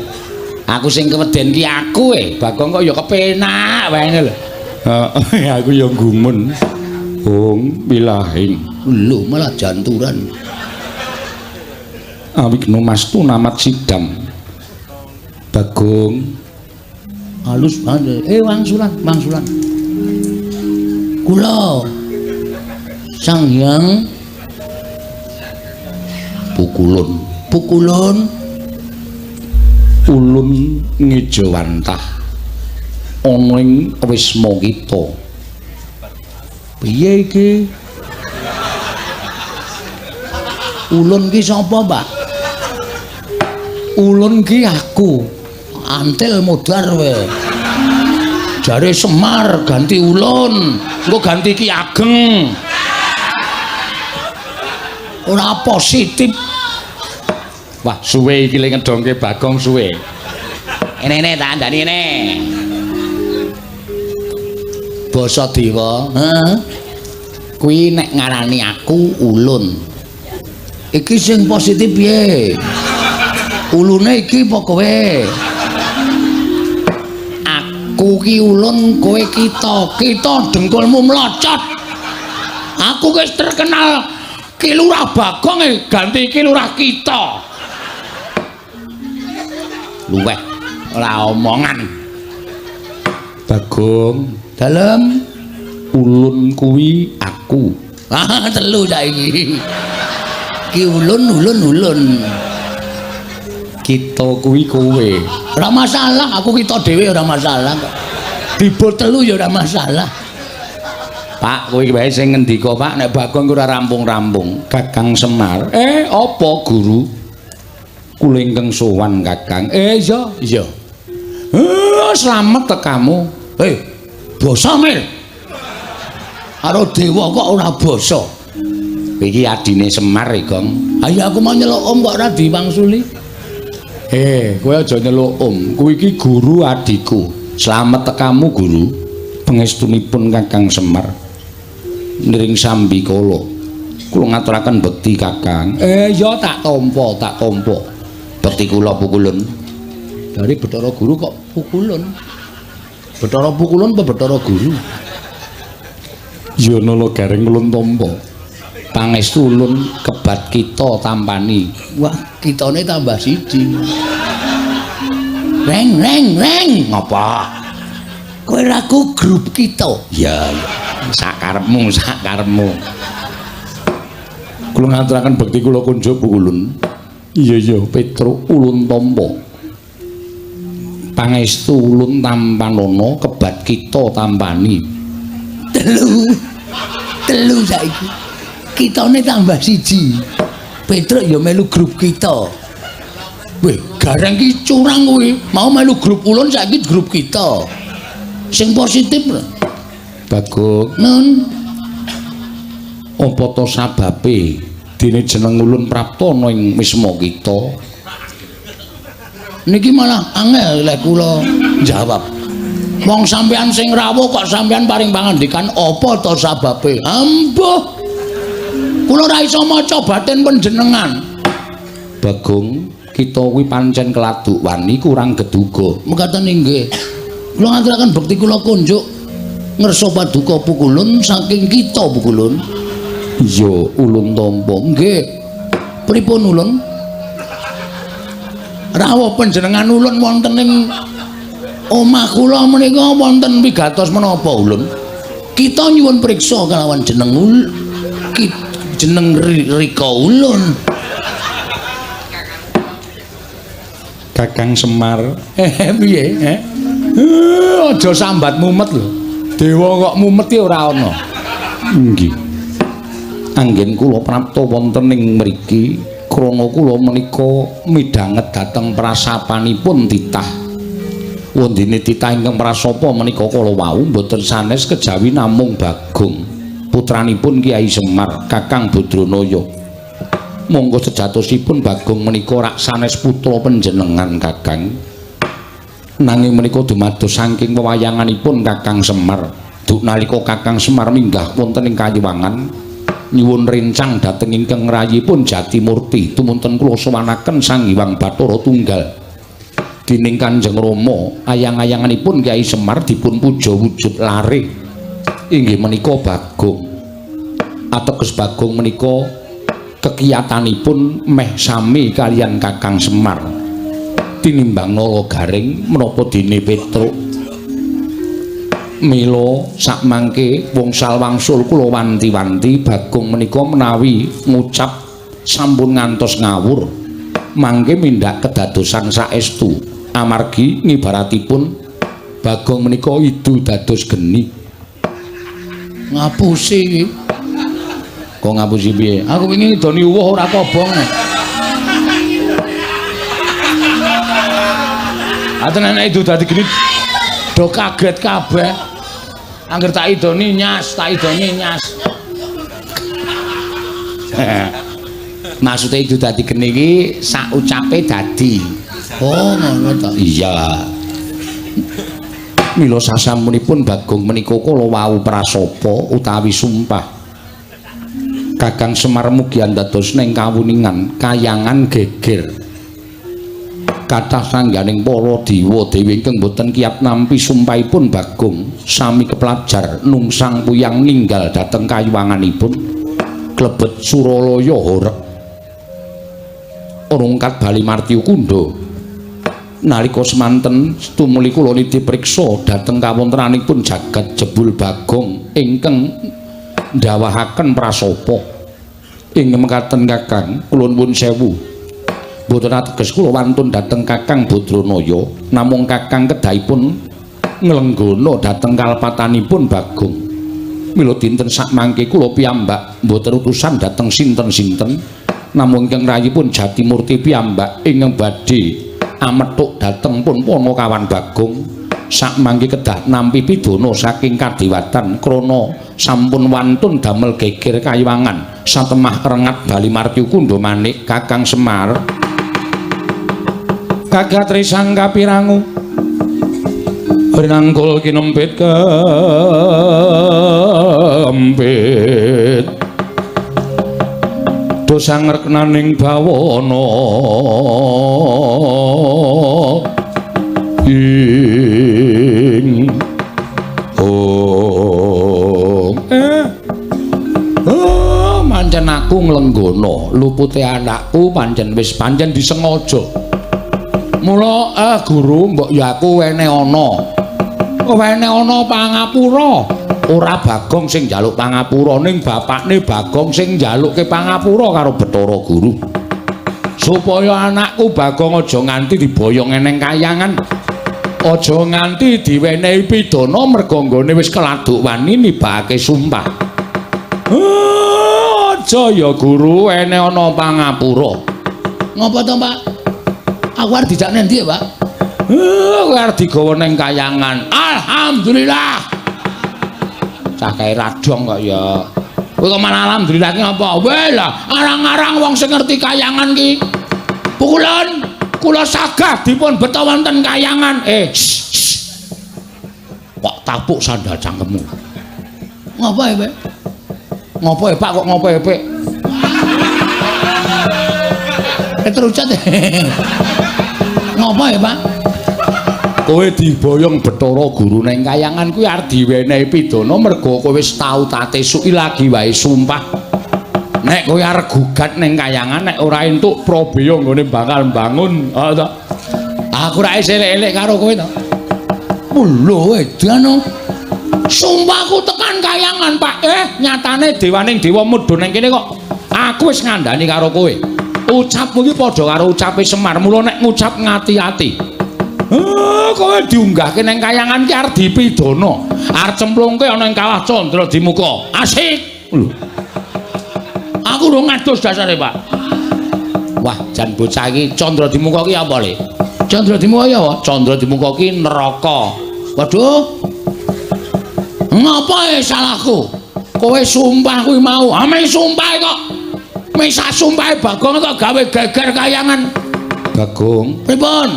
Aku sing keweden ki aku Bagong kok ya kepenak wae lho. Heeh, aku ya gumun. Hong wilahing. Lho malah janturan. Awigno mastu namat sidam. Bagong halus banget. Wangsulan, wangsulan. Kula Sang Hyang Pukulun. Pukulun ulun ngejawantah ana ing wisma kita. Piye iki? Ulun ki sapa, Pak? Ulun ki aku. Antil modar kowe. Jare Semar ganti ulun, engko ganti Ki Ageng. Ora positif. Wah, suwe iki le ngedongke Bagong suwe. Ene-ene tak andani ene. Basa dewa, heeh. Kuwi nek ngarani aku ulun. Iki sing positif piye? Ulune iki apa kowe? Aku ki ulun, kowe kita. Kita dengkulmu mlocot. Aku wis terkenal Ki Lurah Bagong ganti Ki Lurah Kita. Luweh ora omongan. Bagong, dalem ulun kuwi aku. Ah, telu saiki. Ki ulun ulun ulun. Kita kuwi kowe. Ora masalah, aku kita dhewe ora masalah kok. Dibur telu ya ora masalah. Pak, kowe wae sing ngendika, Pak, nek Bagong ora rampung-rampung. Kakang Semar. Apa guru? Kula ingkang sowan Kakang. Iya, iya. Slamet tekamu. Basa Mil. Karo dewa kok ora basa. Iki adine Semar e, Gong. Ayo aku mau nyeluk om kok ora diwangsuli. Kowe aja nyeluk om. Kuwi iki guru adikku. Slamet tekamu, guru. Pangestunipun Kakang Semar. Niring sambikala. Kula ngaturaken bekti Kakang. Ya tak tampa, tak tampa. Bekti kula pukulun. Dari Bathara Guru kok pukulun. Bathara pukulun apa Bathara Guru? Ya nala gareng ulun tampa. Pangestu ulun kebat kita tampani. Wah, kitane tambah siji. Reng reng reng. Ngapa? Kowe ra ku grup kita. Ya, sakarepmu, sakarepmu. Kula ngaturaken bekti kula kunjuk pukulun. Iya iya, Petruk ulun tampa. Pangestu ulun tampanana kebat kita tampani. Telu. Telu saiki. Kitane tambah siji. Petruk ya melu grup kita. Weh, gareng ki curang kuwi. Mau melu grup ulun saiki grup kita. Sing positif lho. Bagong. Nun. Apa to sababe dene jeneng ulun prapta ana ing wisma kita? Niki malah angel lek kula jawab. Wong sampean sing rawuh kok sampean paring pangandikan apa to sababe? Ambuh. Kula ora iso maca batin panjenengan. Bagong, kita kuwi pancen keladuk wani kurang geduga. Mekaten inggih. Kula ngaturaken bekti kula kunjuk ngersa paduka pukulun saking kita pukulun. Iya, ulun tampa. Nggih. Pripun ulun? Rawuh panjenengan ulun wonten ing omah kula menika wonten wigatos menapa ulun? Kita nyuwun priksa kalawan jeneng Jeneng Rika Ulun. Kakang Semar. Piye? Aja sambat mumet lho. Dewa kok mumet ki ora ana. Nggih. Anggen kula prapta wonten ing mriki krana kula menika midhanget dhateng prasapanipun titah. Wondene titah ingkang prasapa menika kala wau mboten sanes kejawi namung Bagong, putranipun Kyai Semar, Kakang Badranaya. Monggo sejatosipun Bagong menika rak sanes putra panjenengan Kakang. Nanging menika dumados saking wewayanganipun Kakang Semar. Duk nalika Kakang Semar minggah wonten ing Kayuwangan nyuwun rencang dhateng ingkang rayipun Jatimurti tumunten kula sowanaken Sang Hyang Bathara Tunggal. Dening Kanjeng Rama ayang-ayanganipun Kyai Semar dipun puja wujud lare inggih menika Bagong. Ateges Bagong menika kekiyatanipun meh sami kaliyan Kakang Semar. Tinimbang Nala Garing menapa dene Petruk. Mila sakmangke wongsal wangsul kula wanti-wanti Bagong menika menawi ngucap sampun ngantos ngawur mangke mindhak kedadosan saestu. Amargi ngibaratipun Bagong menika idu dados geni. Ngapusi iki. Kok ngapusi piye? Aku wingi ngidoni uwuh ora kobong. Aten nek idu dadi geni do kaget kabeh. Angger tak idoni nyas, tak idoni nyas. Maksude idu dadi geni iki sak ucape dadi. Oh, ngono to. Iya. Mila sasampunipun Bagong menika kala wau prasapa utawi sumpah. Kakang Semar mugi andados ning kawuningan kayangan geger. Kathah sangganing para dewa dewi ingkang boten kiyat nampi sumpahipun Bagong sami keplajar nungsang puyang ninggal dhateng kayuwanganipun klebet Suralaya horeg. Rungkat bali martyu kundha. Nalika semanten tumuli kula nitih priksa dhateng kawontenanipun jagat jebul Bagong ingkang ndawahaken prasapa. Ing mekaten Kakang, kula nuwun sewu. Mboten ateges kula wantun dhateng Kakang Badranaya, namung Kakang kedahipun nglenggana dhateng kalpatanipun Bagong. Mila dinten sakmangke kula piyambak mboten utusan dhateng sinten-sinten, namung ingkang rayipun Jatimurti piyambak ingkang badhe amethuk dhateng pun Panakawan Bagong. Sakmangke kedah nampi pidana saking kadewatan krana sampun wantun damel geger kayuwangan satemah rengat bali martyu kundha manik Kakang Semar. Kagat risang kapirangu rinangkul kinempit kempit dosa ngreknaning bawana ing oh oh pancen aku nglenggana lupute anakku pancen wis pancen disengaja. Mula guru mbok ya aku wene ana. Wene ana pangapura. Ora Bagong sing njaluk pangapura ning bapakne Bagong sing njalukke pangapura karo Bathara Guru. Supaya anakku Bagong aja nganti diboyong eneng kayangan. Aja nganti diwenehi pidana merga nggone wis keladuk wani nibake sumpah. Aja ya guru ene ana pangapura. Ngopo to, Pak? Aku arep dijak nendi ya, Pak? Kowe arep digawa ning kayangan. Alhamdulillah. Cah kae radong kok ya. Kowe kok malah alhamdulillah ki apa? Weh lah, arang-arang wong sing ngerti kayangan ki. Pukulan kula sagah dipun beto wonten kayangan. Kok tapuk sandal cangkemmu. Ngopo ya, Pak? Ngopo ya, Pak kok ngopo ya, Pak? Terucat. Ngopo ya, Pak? Kowe diboyong Bathara Guru ning kayangan kuwi arep diwenehi pidana merga kowe wis tau tatesuki lagi wae sumpah. Nek kowe arep gugat ning kayangan nek ora entuk prabeya nggone bakal mbangun. Ha to. Aku ra elek-elek karo kowe to. Lho edan. Sumpahku tekan kayangan, Pak. Nyatane dewaning dewa mudhun ning kene kok Aku wis ngandani karo kowe. Ucapmu iki padha karo ucape Semar, mula nek ngucap ngati-ati. Kowe diunggahke ning kayangan ki arep dipidana. Arep cemplungke ana ing kawah Candra Dimuka. Asik. Lho. Aku urung ngadus dasare, Pak. Wah, jan bocah iki Candra Dimuka ki apa, Le? Candra Dimuka ya apa? Candra Dimuka ki neraka. Waduh. Ngapa salahku? Kowe sumpah kuwi mau. Ame sumpah kok. Misah sumpahe Bagong kok gawe geger kayangan. Bagong, pripun?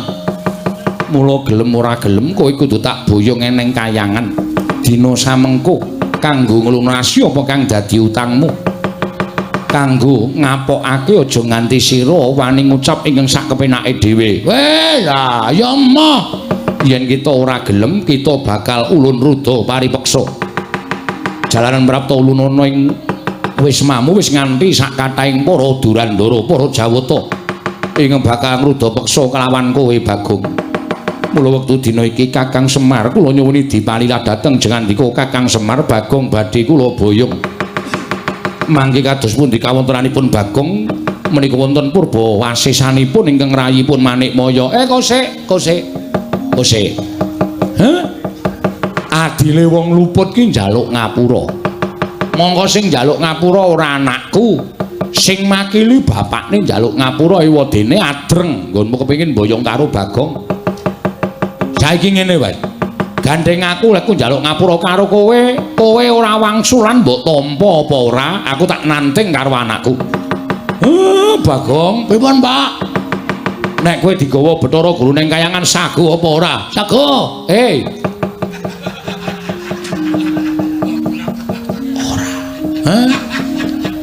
Mula gelem ora gelem kowe kudu tak boyong eneng kayangan. Dina samengko kanggo nglunasi apa kang dadi utangmu. Kanggo ngapokake aja nganti sira wani ngucap ingkang sak kepenake dhewe. Weh, lah ya emoh. Yen kita ora gelem kita bakal ulun ruda paripeksa. Jalanan prapta ulunana ing wismamu wis nganti sak kathahing para Durandara, para Jawata ingkang bakal ngruda peksa kelawan kowe Bagong. Mula wektu dina iki Kakang Semar kula nyuwuni dipalilah dhateng jengandika Kakang Semar Bagong badhe kula boyong. Mangke kados pundi kawontenanipun Bagong menika wonten purba wasesanipun ingkang rayipun Manikmaya. Kosek, kosek. Kosek. Heh? Adile wong luput ki njaluk ngapura. Mongko sing njaluk ngapura ora anakku. Sing makili bapakne njaluk ngapura ewadene adreng nggonmu kepengin boyong karo Bagong. Saiki ngene wae. Gandeng aku lek njaluk ngapura karo kowe, kowe ora wangsulan mbok tampa apa ora, aku tak nanting karo anakku. Bagong, pripun, Pak? Nek kowe digawa Bathara Guru ning kayangan sago apa ora? Sago. Hei. Ora. Hah?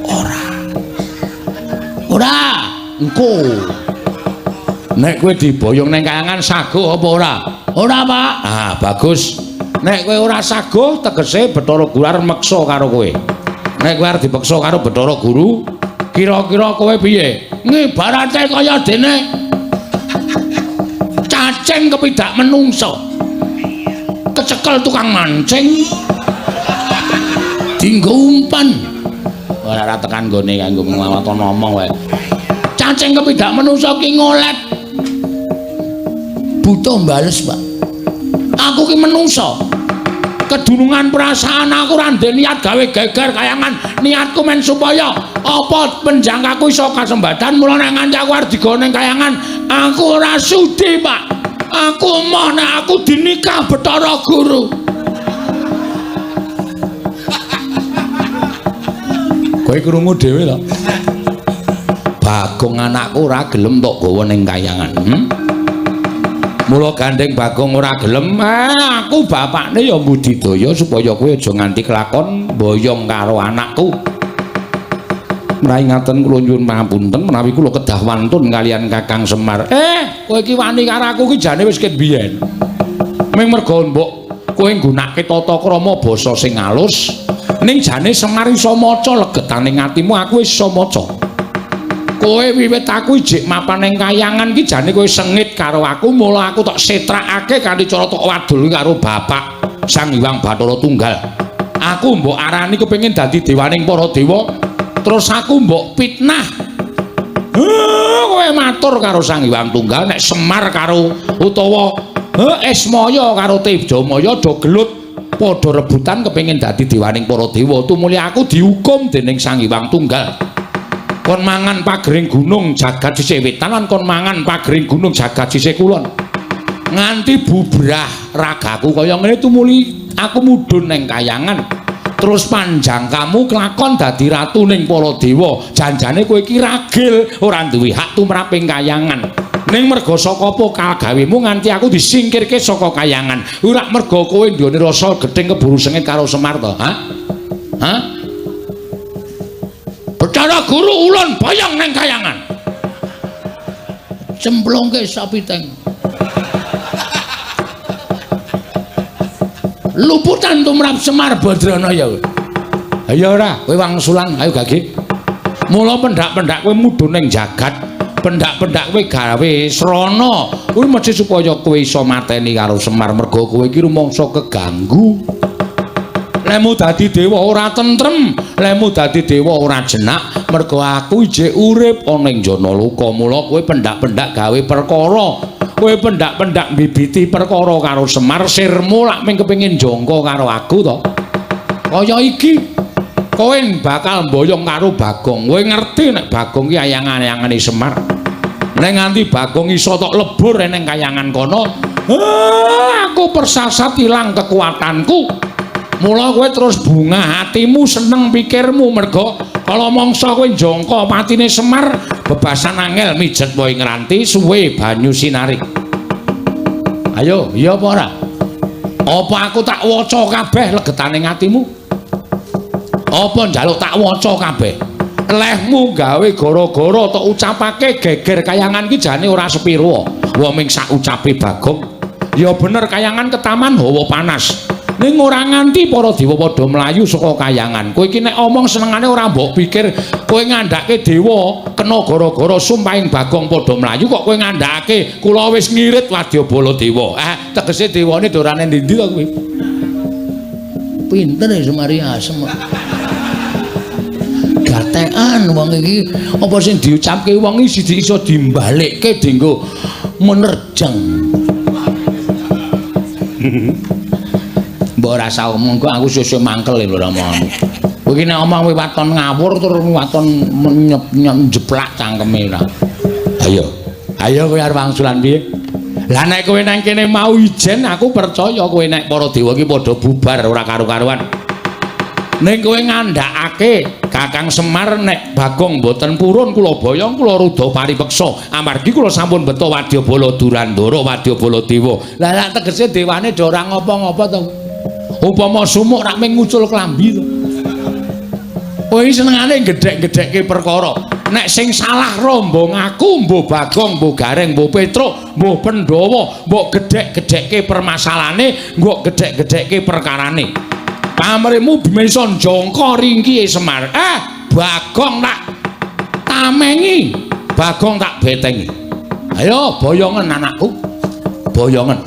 Ora. Ora. Engko. Nek kowe diboyong ning kayangan sago apa ora? Ora, Pak. Ah, bagus. Nek kowe ora sago tegese Bathara Guru arep meksa karo kowe. Nek kowe arep dipeksa karo Bathara Guru, kira-kira kowe piye? Ngibarate kaya dene cacing kepidak menungso. Kecekel tukang mancing. Dinggo umpan. Ora ora tekan nggone kanggo nglawaton ngomong wae. Cacing kepidak menungso ki ngolet. Butuh bales, Pak. Aku ki menungso. Kedunungan perasaan aku ora ndek niat gawe geger kayangan. Niatku men supaya apa penjangkaku iso kasembadan. Mula nek nganti aku arep digawa ning kayangan, aku ora sudi, Pak. Aku emoh nek aku dinikah Bathara Guru. Kowe krungu dhewe to? Bagong anakku ora gelem tok gawa ning kayangan. Mula gandeng Bagong ora gelem, aku bapakne ya mbudidaya supaya kowe aja nganti kelakon boyong karo anakku. Menawi ngaten kula nyuwun pangapunten menawi kula kedah wantun kalian Kakang Semar. Kowe iki wani karo aku iki jane wis ket biyen. Ming merga mbok kowe nggunakake tata krama basa sing alus, ning jane Semar iso maca legetane atimu, aku wis iso maca. Kowe wiwit aku ijik mapan ning kayangan ki jane kowe sengit karo aku, mula aku tok setrakake kanthi cara tok wadul karo bapak Sang Hyang Bathara Tunggal. Aku mbok arani kepengin dadi dewaning para dewa, terus aku mbok fitnah. Kowe matur karo Sang Hyang Tunggal nek Semar karo utawa Ismaya karo Tejamaya do gelut padha rebutan kepengin dadi dewaning para dewa. Tumuli aku dihukum dening Sang Hyang Tunggal. Kon mangan pagering gunung jagat sisih wetan lan kon mangan pagering gunung jagat sisih kulon. Nganti bubrah ragaku kaya ngene tumuli aku mudhun ning kayangan. Terus panjang kamu kelakon dadi ratu ning para dewa. Janjane kowe iki ragil ora duwe hak tumrap ing kayangan. Ning merga saka apa kagawemu nganti aku disingkirke saka kayangan. Ora merga kowe nduweni rasa gething keburu sengit karo Semar to, ha? Ha? Bathara Guru ulun boyong ning kayangan. Cemplungke sapiteng. Luputan tumrap Semar Badranaya. Ayo ora, kowe wangsulan, ayo gage. Mula pendak-pendak kowe mudhun ning jagat, pendak-pendak kowe gawe srana. Kuwi mesti supaya kowe iso mateni karo Semar merga kowe iki rumangsa keganggu. Lemu dadi dewa ora tentrem, lemu dadi dewa ora jenak, mergo aku ijik urip ana ing Janaloka. Mula kowe pendak-pendak gawe perkara. Kowe pendak-pendak mbibiti perkara karo Semar, sirmu lak mung kepengin jangka karo aku to. Kaya iki kowe bakal mboyong karo Bagong. Kowe ngerti nek Bagong ki ayang-ayangane Semar. Nek nganti Bagong iso tok lebur ning kayangan kono, aku persasat ilang kekuatanku. Mula kowe terus bunga hatimu, seneng pikirmu, mergo kala mangsa kowe njangka patine Semar, bebasan angel mijet wae ngranti suwe banyu sinari. Ayo, iya apa ora? Apa aku tak waca kabeh legetane atimu? Apa njaluk tak waca kabeh? Lehmu gawe gara-gara tok ucapake geger kayangan ki jane ora sepiro. Wong ming sak ucape Bagong. Ya bener kayangan ketaman hawa panas. Ning ora nganti para dewa padha mlayu saka kayangan. Kowe iki nek omong senengane ora mbok pikir, kowe ngandhake dewa kena gara-gara sumpahing Bagong padha mlayu kok kowe ngandhake kula wis ngirit wadyabala dewa. Tegese dewane dorane ndi-ndi to kowe? Pinter ya Semari asem. Gatekan wong iki apa sing diucapke wong iki siji iso dimbalikke dienggo menerjang. Mbok ora usah omong kok aku sesuk mangkel lho Rama. Kowe iki nek omong waton ngawur terus waton njeplak cangkeme ora. Ayo. Ayo kowe arep wangsulan piye? Lah nek kowe nang kene mau ijen aku percaya kowe nek para dewa iki padha bubar ora karu-karuan. Ning kowe ngandhakake Kakang Semar nek Bagong mboten purun kula boyong kula rudha paripeksa amargi kula sampun beto wadyabala Durandara wadyabala dewa. Lah lak tegese dewane do ora ngopo-ngopo to. Upama sumuk rak mung ngucul klambi to. Kowe iki senengane gedhek-gedhekke perkara. Nek sing salah rombong aku, mbuh Bagong, mbuh Gareng, mbuh Petruk, mbuh Pandhawa, mbok gedhek-gedhekke permasalahane, mbok gedhek-gedhekke perkarane. Pamrihmu bisa njangka ringkihe Semar. Bagong tak tamengi, Bagong tak betengi. Ayo boyongen anakku. Boyongen.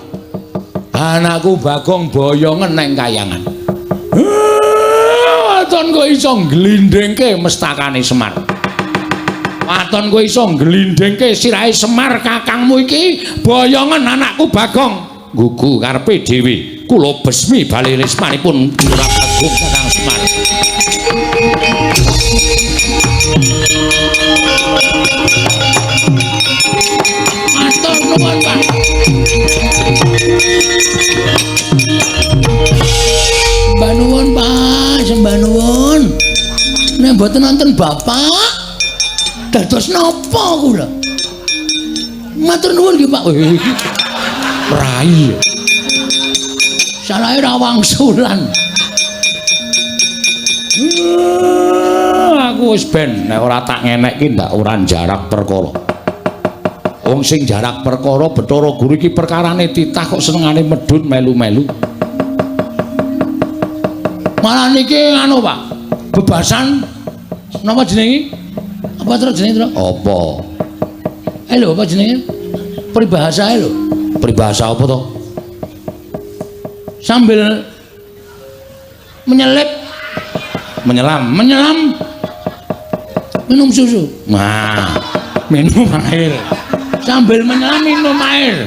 Anakku Bagong boyongen nang kayangan. Waton kowe iso ngglindhingke mestakane Semar. Waton kowe iso ngglindhingke sirahe Semar kakangmu iki, boyongen anakku Bagong. Gugu karepe dhewe. Kula besmi bali rismanipun Lurah Bagong Kakang Semar. Matur nuwun, Pak. Sembah nuwun, Pak, sembah nuwun. Nek mboten nonton Bapak, dados napa kula? Matur nuwun nggih, Pak. Rai. Salahe ra wangsulan. Aku wis ben nek ora tak ngenekke ndak ora jarak perkara. Wong sing jarak perkara Bathara Guru iki perkarane titah kok senengane medhun melu-melu. Malah niki anu Pak, bebasan napa jenenge? Apa terus jenenge, Tru? Apa? Lho apa jenenge? Peribahasa lho. Peribahasa apa to? Sambil menyelip, menyelam, menyelam, minum susu. Nah, minum air. Sambil menyelam minum air.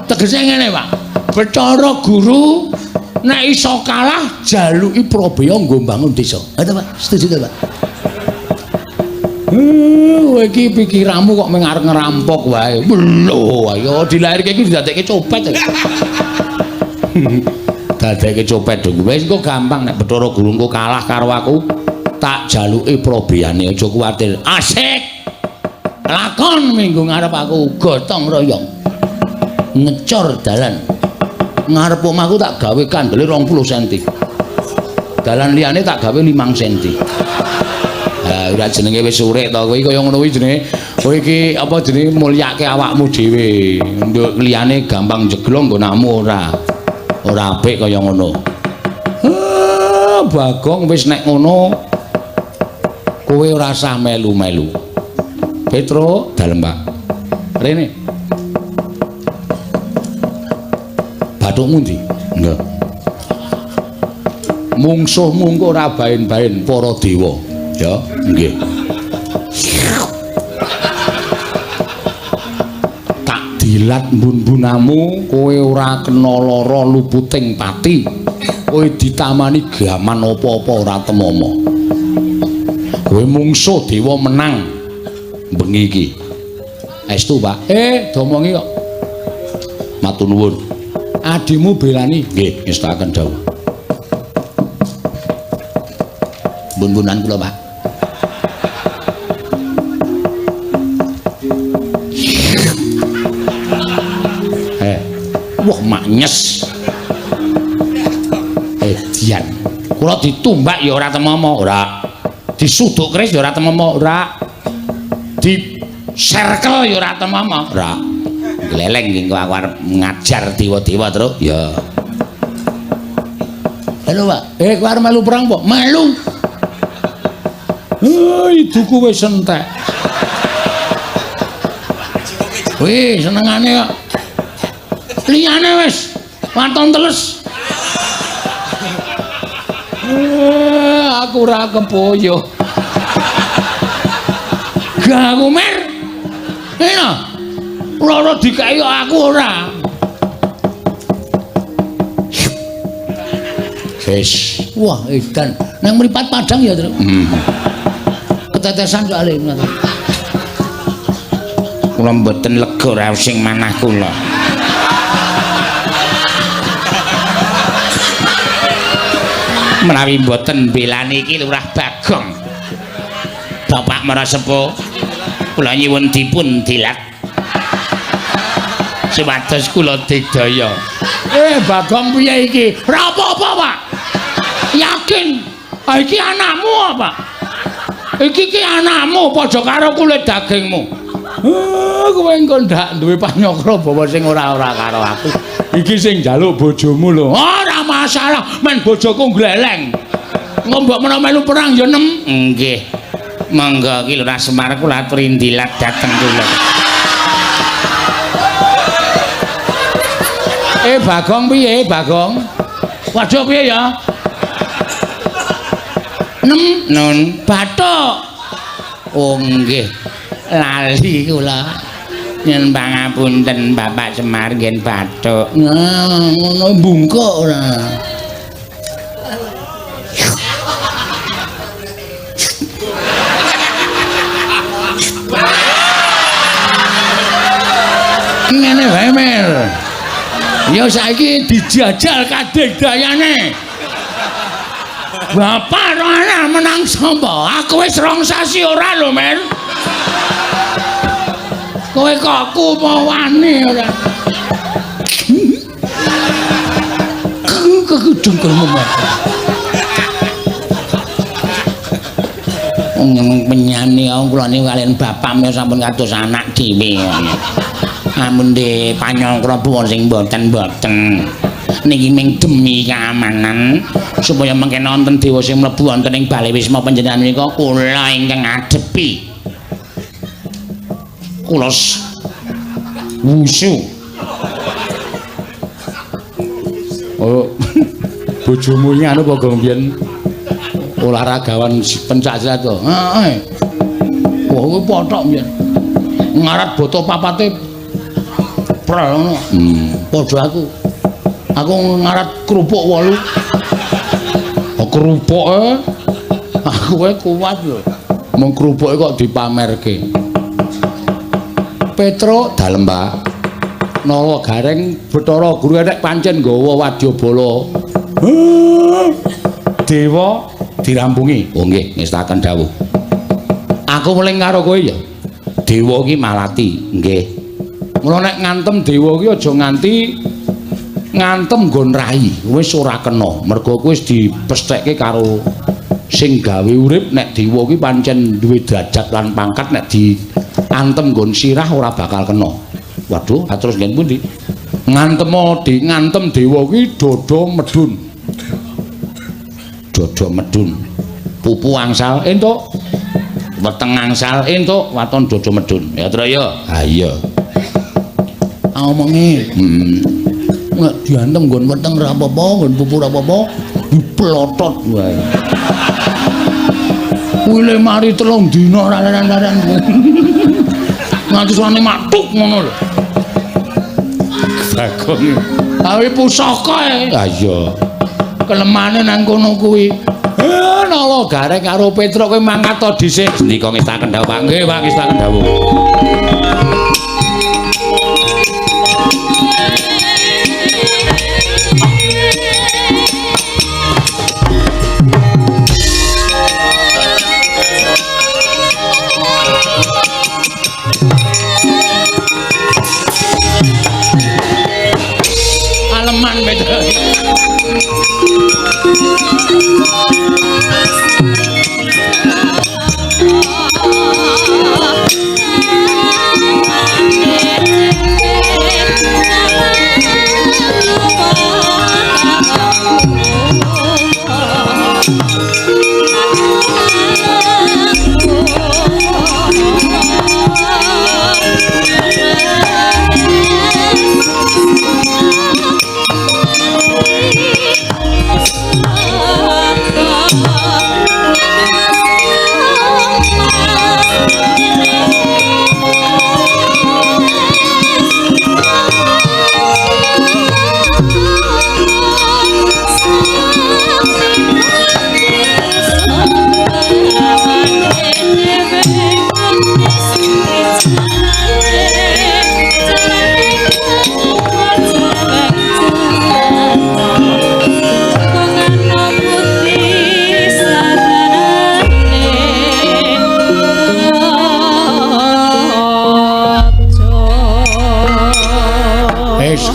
Tegese ngene, Pak. Bathara Guru nek iso kalah jaluki prabeya nggo mbangun desa. Ha to, Pak? Setuju to, Pak? Kowe iki pikiranmu kok mung arep ngerampok wae. Lho, ayo dilairke iki didadekke copet. Dadekke copet dong. Wis engko gampang nek Bathara Guru engko kalah karo aku, tak jaluki probeyane aja kuwatir. Asik. Lakon minggu ngarep aku gotong royong. Ngecor dalan. Ngarep omahku tak gawe kandele 20 cm. Dalan liyane tak gawe 5 cm. Ha ora jenenge wis urip to kowe kaya ngono kuwi jenenge. Kowe iki apa jenenge mulyake awakmu dhewe. Nduk liyane gampang jeglong nggonamu ora. Ora apik kaya ngono. Bagong wis nek ngono kowe ora usah melu-melu. Petro dalem, Pak. Rene. Bathukmu ndi? Nggih. Mungsuhmu engko ora baen-baen para dewa. Ya, nggih. Tak dilat mbun-mbunamu, kowe ora kena lara luputing pati. Kowe ditamani gaman apa-apa ora temama. Kowe mungsuh dewa menang bengi iki. Estu, Pak. Domongi kok. Matur nuwun. Adimu belani. Nggih, ngestakaken dawuh. Bun-bunan kula, Pak. Wah maknyes. Edian. Kula ditumbak ya ora temama, ora. Disuduk keris ya ora temama, ora. Di serkel ya ora temama, ora. Gleleng iki aku arep ngajar dewa-dewa, Truk. Ya. Halo, Pak. Kowe arep melu perang apa? Melu. Iduku wis entek. Wih, senengane kok. Liyane wis waton teles. Aku ora kepoyo. Gak aku mer. Enak. Loro dikeki aku ora. Wis. Wah, edan. Nang mripat padang ya, Truk. Ketetesan soalé ngono. Kula mboten lega raos sing manah kula. Menawi mboten belani iki Lurah Bagong. Bapak Marasepuh, kula nyuwun dipun dilat supados kula digdaya. Bagong piye iki? Ora apa-apa, Pak. Yakin. Ah, iki anakmu apa? Iki ki anakmu padha karo kulit dagingmu. Kowe engko ndak duwe panyokra bawa sing ora-ora karo aku. Iki sing njaluk bojomu lho. Ora masalah, men bojoku gleleng. Engko mbok menawa melu perang ya nem. Nggih. Monggo iki Lurah Semar kula aturi ndilat dhateng kula. Bagong piye, Bagong? Waduh piye ya? Nem Nun bathuk. Oh nggih. Lali kula. Nyuwun pangapunten Bapak Semar nggih bathuk. Nah, ngono bungkuk ora. Ngene wae, Mer. Ya saiki dijajal kadigdayane. Bapak ora menang sapa? Aku wis 2 sasi ora lho, Mer. Kowe kok kumawane ora? Kekudungkulmu. Wong penyani kula niku kaliyan bapak menika sampun kados anak dhewe. Amun de panyangkra pun sing mboten-mboten. Niki ming demi keamanan supaya mengke wonten dewa sing mlebu wonten ing bale wisma panjenengan menika kula ingkang ngadepi. Kula wusu. Oh, bojomu iki anu apa gong biyen olahragawan pencak silat to? Heeh. Wah, kuwi pothok biyen. Ngarat boto papate prel ngono. Padha aku. Aku ngarat kerupuk 8. Oh, kerupuke aku wae kuat lho. Mung kerupuke kok dipamerke. Petruk dalem, Pak. Nala Gareng Bathara Guru nek pancen nggawa wadyabala. Dewa dirampungi. Oh nggih, ngestaken dawuh. Aku weling karo kowe ya. Dewa iki malati, nggih. Mula nek ngantem dewa iki aja nganti ngantem nggon rai, wis ora kena. Mergo kowe wis dipesthekke karo sing gawe urip nek dewa iki pancen duwe derajat lan pangkat nek diantem nggon sirah ora bakal kena. Waduh, terus nggen pundi? Ngantemo di ngantem dewa iki dada medun. Dada medun. Pupu angsal entuk. Weteng angsal entuk, waton dada medun. Ya Tru ya. Ha iya. Omongi. Nek diantem nggon weteng ora apa-apa, nggon pupu ora apa-apa, Diplotot wae. Kuwi le mari 3 dina laren-laren. Nganti suwane matuk ngono lho. Bagong. Awe pusaka e. Ha iya. Kelemane nang kono kuwi. Nala Gareng karo Petruk kowe mangkat to dhisik. Sendika ngestaken dawuh, Pak. Nggih, Pak, ngestaken dawuh. Aleman Petruk.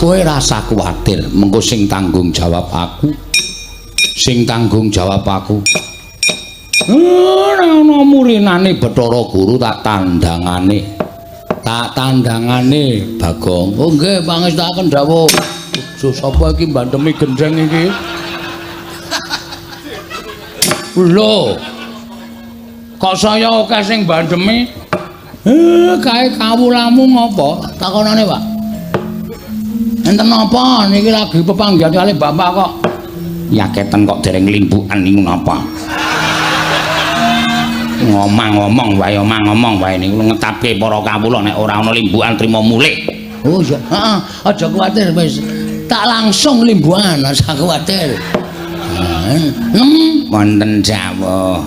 Kowe rasa kuwatir, mengko sing tanggung jawab aku. Sing tanggung jawab aku. Ora ana murinane Bathara Guru tak tandangane. Tak tandangane Bagong. Oh nggih, pangestakaken dawuh. Bojo sapa iki mbandemi gendheng iki? Lho. Kok saya akeh sing mbandemi? Kae kawulamu ngopo? Takonane, Pak. Enten napa niki lagi pepanggihan kali bapak kok. Yaketen kok dereng limbukan niku napa? Ngomong-ngomong wae, omong-ngomong wae niku ngetapke para kawula nek ora ana limbukan trima mulih. Oh iya, heeh, aja kuwatir wis. Tak langsung limbukan, aja kuwatir. Nem wonten dawuh.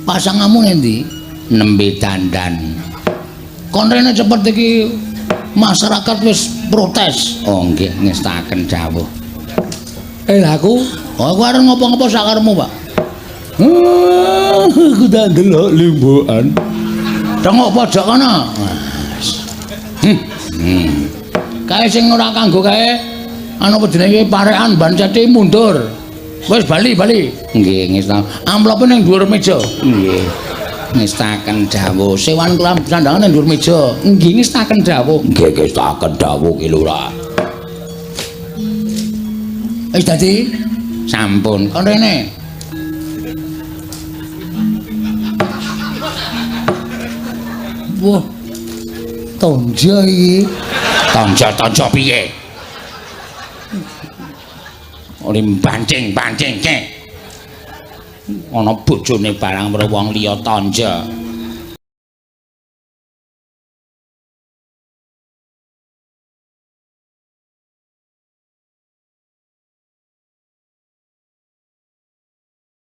Pasanganmu endi? Nembe dandan. Kon rene cepet iki masyarakat wis protes. Oh nggih, ngestaken dawuh. Lha aku, oh, aku arep ngopo-ngopo sakarepmu, Pak. Aku tak ndelok limbukan. Tengok pojok kono. Kae sing ora kanggo kae anu apa jenenge parekan bancete mundur. Wis bali, bali. Nggih, ngestaken. Amplope ning dhuwur meja. Nggih. Ngestaken dawuh. Sewan kelam sandangan ning dhuwur meja. Nggih, ngestaken dawuh. Nggih, ngestaken dawuh ki Lurah. Wis dadi? Sampun. Kon rene. Wah. Tonjo iki. Tonjo-tonjo piye? Ora bancing-bancingke. Ana bojone barang karo wong liya tonjo.